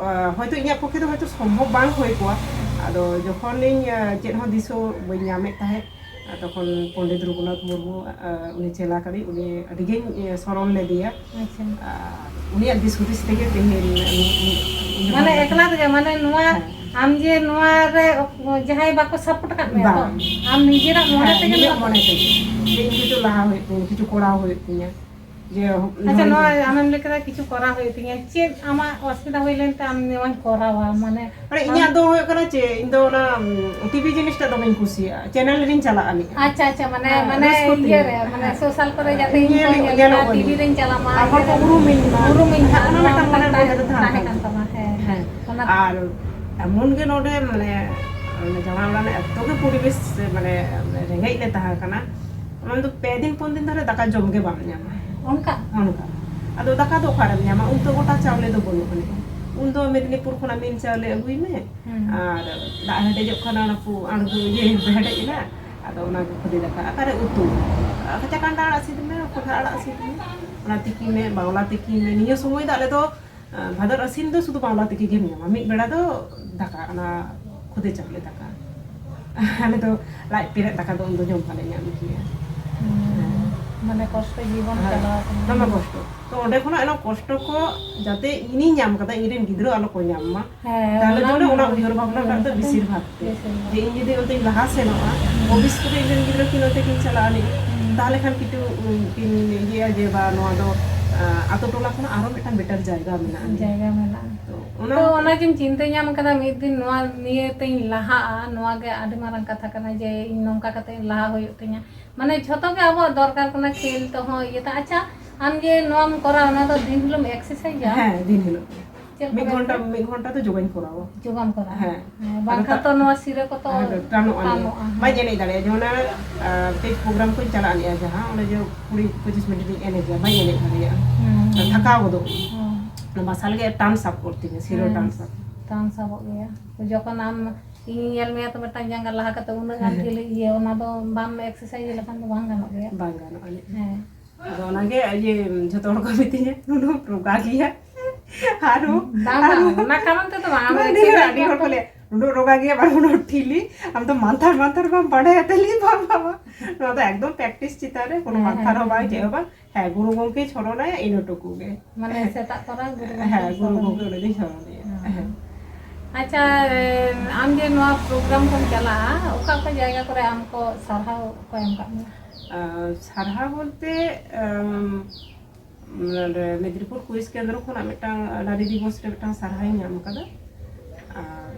ᱦᱚᱭᱛᱳ ᱤᱧᱟᱹᱜ ᱯᱚᱠᱠᱷᱮ ᱫᱚ ᱦᱚᱭᱛᱳ ᱥᱚᱢᱵᱷᱚᱵ ᱵᱟᱝ ᱦᱩᱭ ᱠᱚᱜᱼᱟ᱾ ᱟᱫᱚ ᱡᱚᱠᱷᱚᱱᱤᱧ ᱪᱮᱫ ᱦᱚᱸ ᱫᱤᱥᱟᱹ ᱵᱟᱹᱧ ᱧᱟᱢᱮᱫ ᱛᱟᱦᱮᱸᱫ, ᱛᱚᱠᱷᱚᱱ ᱯᱚᱱᱰᱤᱛ ᱨᱚᱜᱷᱩᱱᱟᱛᱷ ᱢᱩᱨᱢᱩ ᱩᱱᱤ ᱪᱮᱞᱟ ᱠᱟᱹᱱᱟᱹᱧ, ᱩᱱᱤ ᱟᱹᱰᱤᱜᱤᱧ ᱥᱚᱨᱚᱱ ᱞᱮᱫᱮᱭᱟ᱾ ᱟᱪᱪᱷᱟ᱾ ᱩᱱᱤᱭᱟᱜ ᱫᱤᱥ ᱦᱩᱫᱤᱥ ᱛᱮᱜᱮ ᱛᱮᱦᱮᱧ ᱢᱟᱱᱮ ᱮᱠᱞᱟ ᱛᱮᱜᱮ, ᱢᱟᱱᱮ ᱱᱚᱣᱟ ᱦᱮᱸ᱾ ᱟᱢ ᱡᱮ ᱱᱚᱣᱟ ᱨᱮ ᱡᱟᱦᱟᱸᱭ ᱵᱟᱠᱚ ᱥᱟᱯᱳᱨᱴ ᱟᱠᱟᱫ ᱢᱮᱭᱟ ᱛᱚ, ᱦᱮᱸ᱾ ᱟᱢ ᱱᱤᱡᱮᱨᱟᱜ ᱢᱚᱱᱮ ᱦᱮᱸ, ᱛᱮᱜᱮ ᱱᱤᱡᱮᱨᱟᱜ ᱱᱚᱣᱟ ᱢᱚᱱᱮ ᱛᱮᱜᱮ᱾ ᱡᱮ ᱤᱧ ᱠᱤᱪᱷᱩ ᱞᱟᱦᱟ ᱦᱩᱭᱩᱜ ᱛᱤᱧᱟ, ᱠᱤᱪᱷᱩ ᱠᱚᱨᱟᱣ ᱦᱩᱭᱩᱜ ᱛᱤᱧᱟ᱾ ᱡᱮ ᱦᱚ-, ᱟᱪᱪᱷᱟ, ᱱᱚᱣᱟ ᱱᱚᱣᱟ ᱟᱢᱮᱢ ᱞᱟᱹᱭ ᱠᱮᱫᱟ ᱠᱤᱪᱷᱩ ᱠᱚᱨᱟᱣ ᱦᱩᱭᱩᱜ ᱛᱤᱧᱟ, ᱪᱮᱫ ᱟᱢᱟᱜ ᱚᱥᱩᱵᱤᱫᱷᱟ ᱦᱩᱭ ᱞᱮᱱᱛᱮ ᱟᱢ ᱱᱚᱣᱟᱧ ᱠᱚᱨᱟᱣᱟ? ᱢᱟᱱᱮ ᱢᱟᱱᱮ ᱟᱢ ᱤᱧᱟᱹᱜ ᱫᱚ ᱦᱩᱭᱩᱜ ᱠᱟᱱᱟ ᱪᱮᱫ, ᱤᱧ ᱫᱚ ᱚᱱᱟ ᱴᱤᱵᱷᱤ ᱡᱤᱱᱤᱥᱴᱟ ᱫᱚᱢᱮᱧ ᱠᱩᱥᱤᱭᱟᱜᱼᱟ, ᱪᱮᱱᱮᱞ ᱨᱤᱧ ᱪᱟᱞᱟᱜᱼᱟ ᱟᱹᱱᱤᱡ᱾ ᱟᱪᱪᱷᱟ, ᱟᱪᱪᱷᱟ, ᱢᱟᱱᱮ, ᱦᱮᱸ, ᱢᱟᱱᱮ ᱨᱟᱹᱥᱠᱟᱹ ᱤᱭᱟᱹ ᱛᱤᱧ᱾ ᱨᱮ, ᱢᱟᱱᱮ ᱦᱮᱸ᱾ ᱥᱳᱥᱟᱞ ᱠᱚᱨᱮ ᱡᱟᱛᱮ ᱤᱧ ᱧᱮᱞ-, ᱠᱚ ᱧᱮᱞ ᱧᱮᱞᱚᱜ ᱢᱟ, ᱟᱹᱱᱤᱡ᱾ ᱴᱤᱵᱷᱤ ᱨᱤᱧ ᱪᱟᱞᱟᱜ ᱢᱟ, ᱟᱨ ᱦᱚᱲ ᱠᱚ ᱤᱭᱟᱹ ᱨᱮ ᱩᱨᱩᱢᱤᱧ ᱢᱟ᱾ ᱩᱨᱩᱢᱤᱧ ᱢᱟ, ᱦᱮᱸ, ᱚᱱᱟ ᱱᱚᱣᱟ ᱢᱤᱫᱴᱟᱝ ᱢᱚᱱᱮ ᱢᱤᱫᱴᱟᱝ ᱨᱮ ᱛᱟᱦᱮᱸ, ᱛᱟᱦᱮᱸ ᱛᱟᱦᱮᱸ ᱠᱟᱱ ᱠᱟᱱᱟ᱾ ᱛᱟᱢᱟ, ᱦᱮᱸ᱾ ᱦᱮᱸ᱾ ᱚᱱᱟ ᱟᱨ ᱮᱢᱚᱱ ᱜᱮ ᱱᱚᱰᱮ, ᱢᱟᱱᱮ, ᱚᱱᱮ ᱡᱟᱶᱟᱭ ᱚᱲᱟᱜ ᱨᱮ ᱮᱛᱚ ᱜᱮ ᱯᱚᱨᱤᱵᱮᱥ, ᱢᱟᱱᱮ, ᱨᱮᱸᱜᱮᱡ ᱞᱮ ᱛᱟᱦᱮᱸ ᱠᱟᱱᱟ, ᱚᱱᱟ ᱫᱚ ᱯᱮ ᱫᱤᱱ ᱯᱩᱱ ᱫᱤᱱ ᱫᱷᱚᱨᱮ ᱫᱟᱠᱟ ᱡᱚᱢ ᱜᱮ ᱵᱟᱢ ᱧᱟᱢᱟ᱾ ᱚᱱᱠᱟ? ᱚᱱᱠᱟ᱾ ᱟᱫᱚ ᱫᱟᱠᱟ ᱫᱚ ᱚᱠᱟᱨᱮᱢ ᱧᱟᱢᱟ? ᱩᱱ ᱫᱚ ᱜᱚᱴᱟ ᱪᱟᱣᱞᱮ ᱫᱚ ᱵᱟᱹᱱᱩᱜ ᱟᱹᱱᱤᱡ᱾ ᱩᱱ ᱫᱚ ᱢᱮᱫᱽᱱᱤᱯᱩᱨ ᱠᱷᱚᱱᱟᱜ ᱢᱤᱞ ᱪᱟᱣᱞᱮ ᱟᱹᱜᱩᱭ ᱢᱮ᱾ ᱦᱩᱸ᱾ ᱟᱨ ᱫᱟᱜ ᱦᱮᱰᱮᱡᱚᱜ ᱠᱷᱟᱱ ᱚᱱᱟ ᱠᱚ ᱟᱬᱜᱚ, ᱤᱭᱟᱹ, ᱦᱮᱰᱮᱡ ᱮᱱᱟ᱾ ᱟᱫᱚ ᱚᱱᱟ ᱜᱮ ᱠᱷᱟᱹᱞᱤ ᱫᱟᱠᱟ᱾ ᱚᱠᱟᱨᱮ ᱩᱛᱩ? ᱠᱟᱪᱟ ᱠᱟᱱᱰᱟ ᱟᱲᱟᱜ ᱥᱤᱫ ᱢᱮ, ᱠᱚᱸᱰᱷᱟ ᱟᱲᱟᱜ ᱥᱤᱫ ᱢᱮ, ᱚᱱᱟ ᱛᱤᱠᱤ ᱢᱮ, ᱵᱟᱣᱞᱟ ᱛᱤᱠᱤ ᱢᱮ᱾ ᱱᱤᱭᱟᱹ ᱥᱚᱢᱚᱭ ᱫᱚ ᱟᱞᱮ ᱫᱚ ᱟᱨ ᱵᱷᱟᱫᱚᱨ ᱟᱹᱥᱤᱱ ᱫᱚ ᱥᱩᱫᱷᱩ ᱵᱟᱣᱞᱟ ᱛᱤᱠᱤ ᱜᱮᱢ ᱧᱟᱢᱟ, ᱢᱤᱫ ᱵᱮᱲᱟ ᱫᱚ ᱫᱟᱠᱟ, ᱚᱱᱟ ᱠᱷᱚᱫᱮ ᱪᱟᱣᱞᱮ ᱫᱟᱠᱟ᱾ ᱟᱞᱮ ᱫᱚ ᱞᱟᱡ ᱯᱮᱨᱮᱡ ᱫᱟᱠᱟ ᱫᱚ ᱩᱱᱫᱚ ᱡᱚᱢ ᱵᱟᱞᱮ ᱧᱟᱢ ᱠᱮᱭᱟ᱾ ᱦᱩᱸ᱾ ᱢᱟᱱᱮ ᱠᱚᱥᱴᱚ ᱡᱤᱵᱚᱱ ᱦᱮᱸ, ᱪᱟᱞᱟᱣ ᱟᱠᱟᱱᱟ᱾ ᱫᱚᱢᱮ ᱠᱚᱥᱴᱚ᱾ ᱛᱚ ᱚᱸᱰᱮ ᱠᱷᱚᱱᱟᱜ ᱚᱱᱟ ᱠᱚᱥᱴᱚ ᱠᱚ ᱡᱟᱛᱮ ᱤᱧᱤᱧ ᱧᱟᱢ ᱠᱟᱫᱟ, ᱤᱧ ᱨᱮᱱ ᱜᱤᱫᱽᱨᱟᱹ ᱟᱞᱚ ᱠᱚ ᱧᱟᱢ ᱢᱟ, ᱦᱮᱸ, ᱛᱟᱦᱞᱮ ᱚᱱᱟ ᱡᱚᱱᱱᱚ ᱚᱱᱟ ᱢᱟ ᱩᱭᱦᱟᱹᱨ ᱵᱷᱟᱵᱽᱱᱟ ᱩᱭᱦᱟᱹᱨ ᱴᱟᱜ ᱫᱚ ᱠᱟᱛᱮ ᱵᱮᱥᱤᱨ ᱵᱷᱟᱜᱽ ᱛᱮ᱾ ᱵᱮᱥᱤᱨ ᱵᱷᱟᱜᱽ᱾ ᱡᱮ ᱤᱧ ᱡᱩᱫᱤ ᱚᱱᱛᱮᱧ ᱞᱟᱦᱟ ᱥᱮᱱᱚᱜᱼᱟ, ᱦᱩᱸ᱾ ᱵᱷᱚᱵᱤᱥᱥᱚᱛ ᱨᱮ ᱤᱧ ᱨᱮᱱ ᱜᱤᱫᱽᱨᱟᱹ ᱠᱤᱱ ᱚᱱᱛᱮ ᱠᱤᱱ ᱪᱟᱞᱟᱜᱼᱟ ᱱᱤᱡ, ᱦᱩᱸ᱾ ᱛᱟᱦᱞᱮ ᱠᱷᱟᱱ ᱠᱤᱪᱷᱩ, ᱩᱸ, ᱠᱤᱱ ᱤᱭᱟᱹᱭᱟ ᱡᱮ ᱵᱟ ᱱᱚᱣᱟ ᱫᱚ, ᱟᱸ, ᱟᱛᱳ ᱴᱚᱞᱟ ᱠᱷᱚᱱᱟᱜ ᱟᱨᱦᱚᱸ ᱢᱤᱫᱴᱟᱝ better ᱡᱟᱭᱜᱟ ᱢᱮᱱᱟᱜᱼᱟ᱾ ᱡᱟᱭᱜᱟ ᱢᱮᱱᱟᱜᱼᱟ᱾ ᱛᱚ, ᱚᱱᱟ ᱛᱚ, ᱦᱚᱛᱮᱡ ᱚᱱᱟ ᱛᱮ ᱡᱮᱢ ᱪᱤᱱᱛᱟᱹ ᱧᱟᱢ ᱠᱟᱫᱟ, ᱢᱤᱫ ᱫᱤᱱ ᱱᱚᱣᱟ ᱱᱤᱭᱟᱹ ᱛᱮᱧ ᱞᱟᱦᱟᱜᱼᱟ, ᱱᱚᱣᱟ ᱜᱮ ᱟᱹᱰᱤ ᱢᱟᱨᱟᱝ ᱠᱟᱛᱷᱟ ᱠᱟᱱᱟ ᱡᱮ ᱤᱧ ᱱᱚᱝᱠᱟ ᱠᱟᱛᱮ ᱤᱧ ᱞᱟᱦᱟ ᱦᱩᱭᱩᱜ ᱛᱤᱧᱟ᱾ ᱢᱟᱱᱮ, ᱡᱷᱚᱛᱚ ᱜᱮ ᱟᱵᱚᱣᱟᱜ ᱫᱚᱨᱠᱟᱨ ᱠᱟᱱᱟ, ᱠᱷᱮᱞ ᱛᱮᱦᱚᱸ, ᱤᱭᱟᱹ ᱛᱮ᱾ ᱟᱪᱪᱷᱟ, ᱟᱢ ᱡᱮ ᱱᱚᱣᱟᱢ ᱠᱚᱨᱟᱣᱟ, ᱚᱱᱟ ᱫᱚ ᱫᱤᱱ ᱦᱤᱞᱳᱜ ᱮᱢ exercise ᱟ? ᱦᱮᱸ, ᱫᱤᱱ ᱦᱤᱞᱳᱜ᱾ ᱪᱮᱫ ᱢᱤᱫ ᱞᱮᱠᱟ ᱜᱷᱚᱱᱴᱟ, ᱵᱮᱭᱟᱢ? ᱢᱤᱫ ᱜᱷᱚᱱᱴᱟ ᱫᱚ ᱡᱳᱜᱟᱧ ᱠᱚᱨᱟᱣᱟ᱾ ᱡᱳᱜᱟᱢ ᱠᱚᱨᱟᱣᱟ? ᱦᱮᱸ᱾ ᱦᱮᱸ, ᱟᱫᱚ ᱵᱟᱝᱠᱷᱟᱱ ᱛᱟ-, ᱛᱚ ᱱᱚᱣᱟ ᱥᱤᱨᱟᱹ ᱠᱚᱛᱚ ᱦᱮᱸ, ᱴᱟᱱᱚᱜᱼᱟ᱾ ᱴᱟᱱᱚᱜᱼᱟ, ᱦᱮᱸ᱾ ᱵᱟᱹᱧ ᱮᱱᱮᱡ ᱫᱟᱲᱮᱭᱟᱜᱼᱟ᱾ ᱡᱮᱢᱚᱱ ᱚᱱᱟ, ᱟᱸ, stage program ᱠᱚᱧ ᱪᱟᱞᱟᱜ ᱟᱹᱱᱤᱡᱼᱟ, ᱡᱟᱦᱟᱸ ᱚᱸᱰᱮ ᱡᱮ ᱠᱩᱲᱤ ᱯᱚᱸᱪᱤᱥ ᱢᱤᱱᱤᱴ ᱤᱧ ᱮᱱᱮᱡᱟ, ᱵᱟᱹᱧ ᱮᱱᱮᱡ ᱫᱟᱲᱮᱭᱟᱜᱼᱟ᱾ ᱦᱩᱸ᱾ ᱛᱷᱟᱠᱟᱣ ᱜᱚᱫᱚᱜ ᱟᱹᱧ᱾ ᱦᱩᱸ᱾ ᱚᱱᱟ ᱵᱟᱥᱟ ᱞᱟᱹᱜᱤᱫ ᱴᱟᱱ ᱥᱟᱵ ᱠᱚ ᱛᱤᱧᱟ, ᱥᱤᱨᱟᱹ ᱦᱩᱸ᱾ ᱴᱟᱱ ᱥᱟᱵ᱾ ᱴᱟᱱ ᱥᱟᱵᱚᱜ ᱜᱮᱭᱟ᱾ ᱡᱚᱠᱷᱚᱱ ᱟᱢ, ᱤᱧ ᱧᱮᱞ ᱢᱮᱭᱟ ᱛᱚ, ᱢᱤᱫᱴᱟᱝ ᱡᱟᱸᱜᱟ ᱞᱟᱦᱟ ᱠᱟᱛᱮ ᱩᱱᱟᱹᱜ ᱜᱟᱱ ᱦᱮᱸ᱾ ᱴᱷᱤᱞᱤ ᱤᱭᱟᱹ, ᱚᱱᱟ ᱫᱚ ᱵᱟᱢ exercise ᱞᱮᱠᱷᱟᱱ ᱫᱚ ᱵᱟᱝ ᱜᱟᱱᱚᱜ ᱜᱮᱭᱟ᱾ ᱵᱟᱝ ᱜᱟᱱᱚᱜᱼᱟ ᱟᱹᱱᱤᱡ᱾ ᱦᱮᱸ᱾ ᱟᱫᱚ ᱚᱱᱟᱜᱮ ᱤᱭᱟᱹ ᱡᱷᱚᱛᱚ ᱦᱚᱲ ᱠᱚ ᱢᱤᱛᱟᱹᱧᱟ, "ᱱᱩᱱᱟᱹᱜ ᱨᱳᱜᱟ ᱜᱮᱭᱟ, ᱟᱨᱦᱚᱸ ᱵᱟᱝ, ᱵᱟᱝ, ᱚᱱᱟ ᱠᱟᱨᱚᱱ ᱛᱮᱫᱚ ᱵᱟᱝ, ᱟᱢ ᱵᱟᱝ, ᱟᱹᱰᱤ ᱦᱚᱲ, ᱟᱹᱰᱤ ᱦᱚᱲ ᱠᱚ ᱞᱟᱹᱭᱟ, "ᱩᱱᱟᱹᱜ ᱨᱚᱜᱟ ᱜᱮᱭᱟ, ᱵᱟᱝ, ᱩᱱᱟᱹᱜ ᱴᱷᱤᱞᱤ, ᱟᱢ ᱫᱚ ᱢᱟᱱᱛᱷᱟᱨ ᱢᱟᱱᱛᱷᱟᱨ ᱵᱟᱢ ᱵᱟᱰᱟᱭᱟ ᱛᱟᱦᱞᱮ?" ᱵᱟᱝ, ᱵᱟᱝ, ᱵᱟᱝ᱾ ᱱᱚᱣᱟ ᱫᱚ ᱮᱠᱫᱚᱢ practice ᱪᱮᱛᱟᱱ ᱨᱮ, ᱠᱳᱱᱳ ᱦᱮᱸ, ᱢᱟᱱᱛᱷᱟᱨ ᱦᱮᱸ, ᱦᱚᱸ ᱵᱟᱝ, ᱦᱮᱸ᱾ ᱪᱮᱫ ᱦᱚᱸ ᱵᱟᱝ᱾ ᱦᱮᱸ, ᱜᱩᱨᱩ ᱜᱚᱢᱠᱮᱭ ᱪᱷᱚᱨᱚᱱᱟᱭᱟ, ᱤᱱᱟᱹ ᱴᱩᱠᱩ ᱜᱮ᱾ ᱢᱟᱱᱮ ᱥᱮᱛᱟᱜ ᱛᱚᱨᱟ ᱜᱩᱨᱩ ᱜᱚᱢᱠᱮ ᱦᱮᱸ, ᱜᱩᱨᱩ ᱪᱷᱚᱨᱚᱱ᱾ ᱜᱚᱢᱠᱮ ᱩᱱᱤ ᱫᱚᱭ ᱪᱷᱚᱨᱚᱱᱟᱭᱟ᱾ ᱦᱮᱸ᱾ ᱦᱮᱸ᱾ ᱟᱪᱪᱷᱟ, ᱮ, ᱟᱢ ᱡᱮ ᱱᱚᱣᱟ program ᱠᱚᱢ ᱪᱟᱞᱟᱜᱼᱟ, ᱚᱠᱟ ᱚᱠᱟ ᱡᱟᱭᱜᱟ ᱠᱚᱨᱮ ᱟᱢ ᱠᱚ ᱥᱟᱨᱦᱟᱣ ᱠᱚ ᱮᱢ ᱠᱟᱜ ᱢᱮᱭᱟ? ᱟᱨ ᱥᱟᱨᱦᱟᱣ ᱵᱚᱞᱛᱮ, ᱮᱢ, ᱱᱚᱰᱮ ᱢᱮᱫᱽᱱᱤᱯᱩᱨ ᱠᱩᱭᱤᱡᱽ ᱠᱮᱱᱫᱨᱚ ᱠᱷᱚᱱᱟᱜ ᱢᱤᱫᱴᱟᱝ ᱱᱟᱨᱤ ᱫᱤᱵᱚᱥ ᱨᱮ ᱢᱤᱫᱴᱟᱝ ᱥᱟᱨᱦᱟᱣᱤᱧ ᱧᱟᱢ ᱟᱠᱟᱫᱟ᱾ ᱟᱨ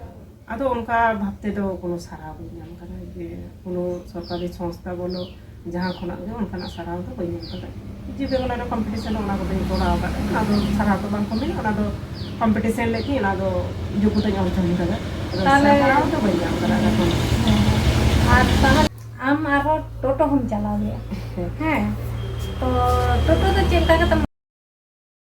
ᱟᱫᱚ ᱚᱱᱠᱟ ᱵᱷᱟᱵᱽ ᱛᱮᱫᱚ ᱠᱳᱱᱳ ᱥᱟᱨᱦᱟᱣ ᱵᱟᱹᱧ ᱧᱟᱢ ᱟᱠᱟᱫᱟ ᱡᱮ ᱠᱳᱱᱳ ᱥᱚᱨᱠᱟᱨᱤ ᱥᱚᱝᱥᱛᱷᱟ ᱵᱚᱞᱚ, ᱡᱟᱦᱟᱸ ᱠᱷᱚᱱᱟᱜ ᱜᱮ ᱚᱱᱠᱟᱱᱟᱜ ᱥᱟᱨᱦᱟᱣ ᱫᱚ ᱵᱟᱹᱧ ᱧᱟᱢ ᱟᱠᱟᱫᱟ᱾ ᱡᱩᱫᱤ ᱚᱱᱟ ᱨᱮ ᱠᱚᱢᱯᱤᱴᱤᱥᱚᱱ ᱨᱮ ᱚᱱᱟ ᱠᱚᱫᱚᱧ ᱠᱚᱨᱟᱣ ᱟᱠᱟᱫᱟ, ᱚᱱᱟ ᱫᱚ ᱥᱟᱨᱦᱟᱣ ᱫᱚ ᱵᱟᱝ ᱠᱚ ᱢᱮᱱᱟ, ᱚᱱᱟ ᱫᱚ ᱠᱚᱢᱯᱤᱴᱤᱥᱚᱱ ᱞᱟᱹᱜᱤᱫ ᱚᱱᱟ ᱫᱚ ᱡᱳᱜᱽᱜᱚᱛᱟᱧ ᱚᱨᱡᱚᱱ ᱟᱠᱟᱫᱟ᱾ ᱟᱫᱚ ᱛᱟᱦᱞᱮ ᱥᱟᱨᱦᱟᱣ ᱫᱚ ᱵᱟᱹᱧ ᱧᱟᱢ ᱟᱠᱟᱫᱟ ᱚᱱᱟ ᱠᱷᱚᱱ᱾ ᱦᱮᱸ᱾ ᱟᱨ ᱛᱟᱦᱞᱮ ᱟᱢ ᱟᱨᱦᱚᱸ ᱴᱳᱴᱳ ᱦᱚᱸᱢ ᱪᱟᱞᱟᱣ ᱜᱮᱭᱟ᱾ ᱦᱮᱸ᱾ ᱦᱮᱸ, ᱛᱚ ᱴᱳᱴᱳ ᱫᱚ ᱪᱮᱫ ᱞᱮᱠᱟ ᱠᱟᱛᱮᱢ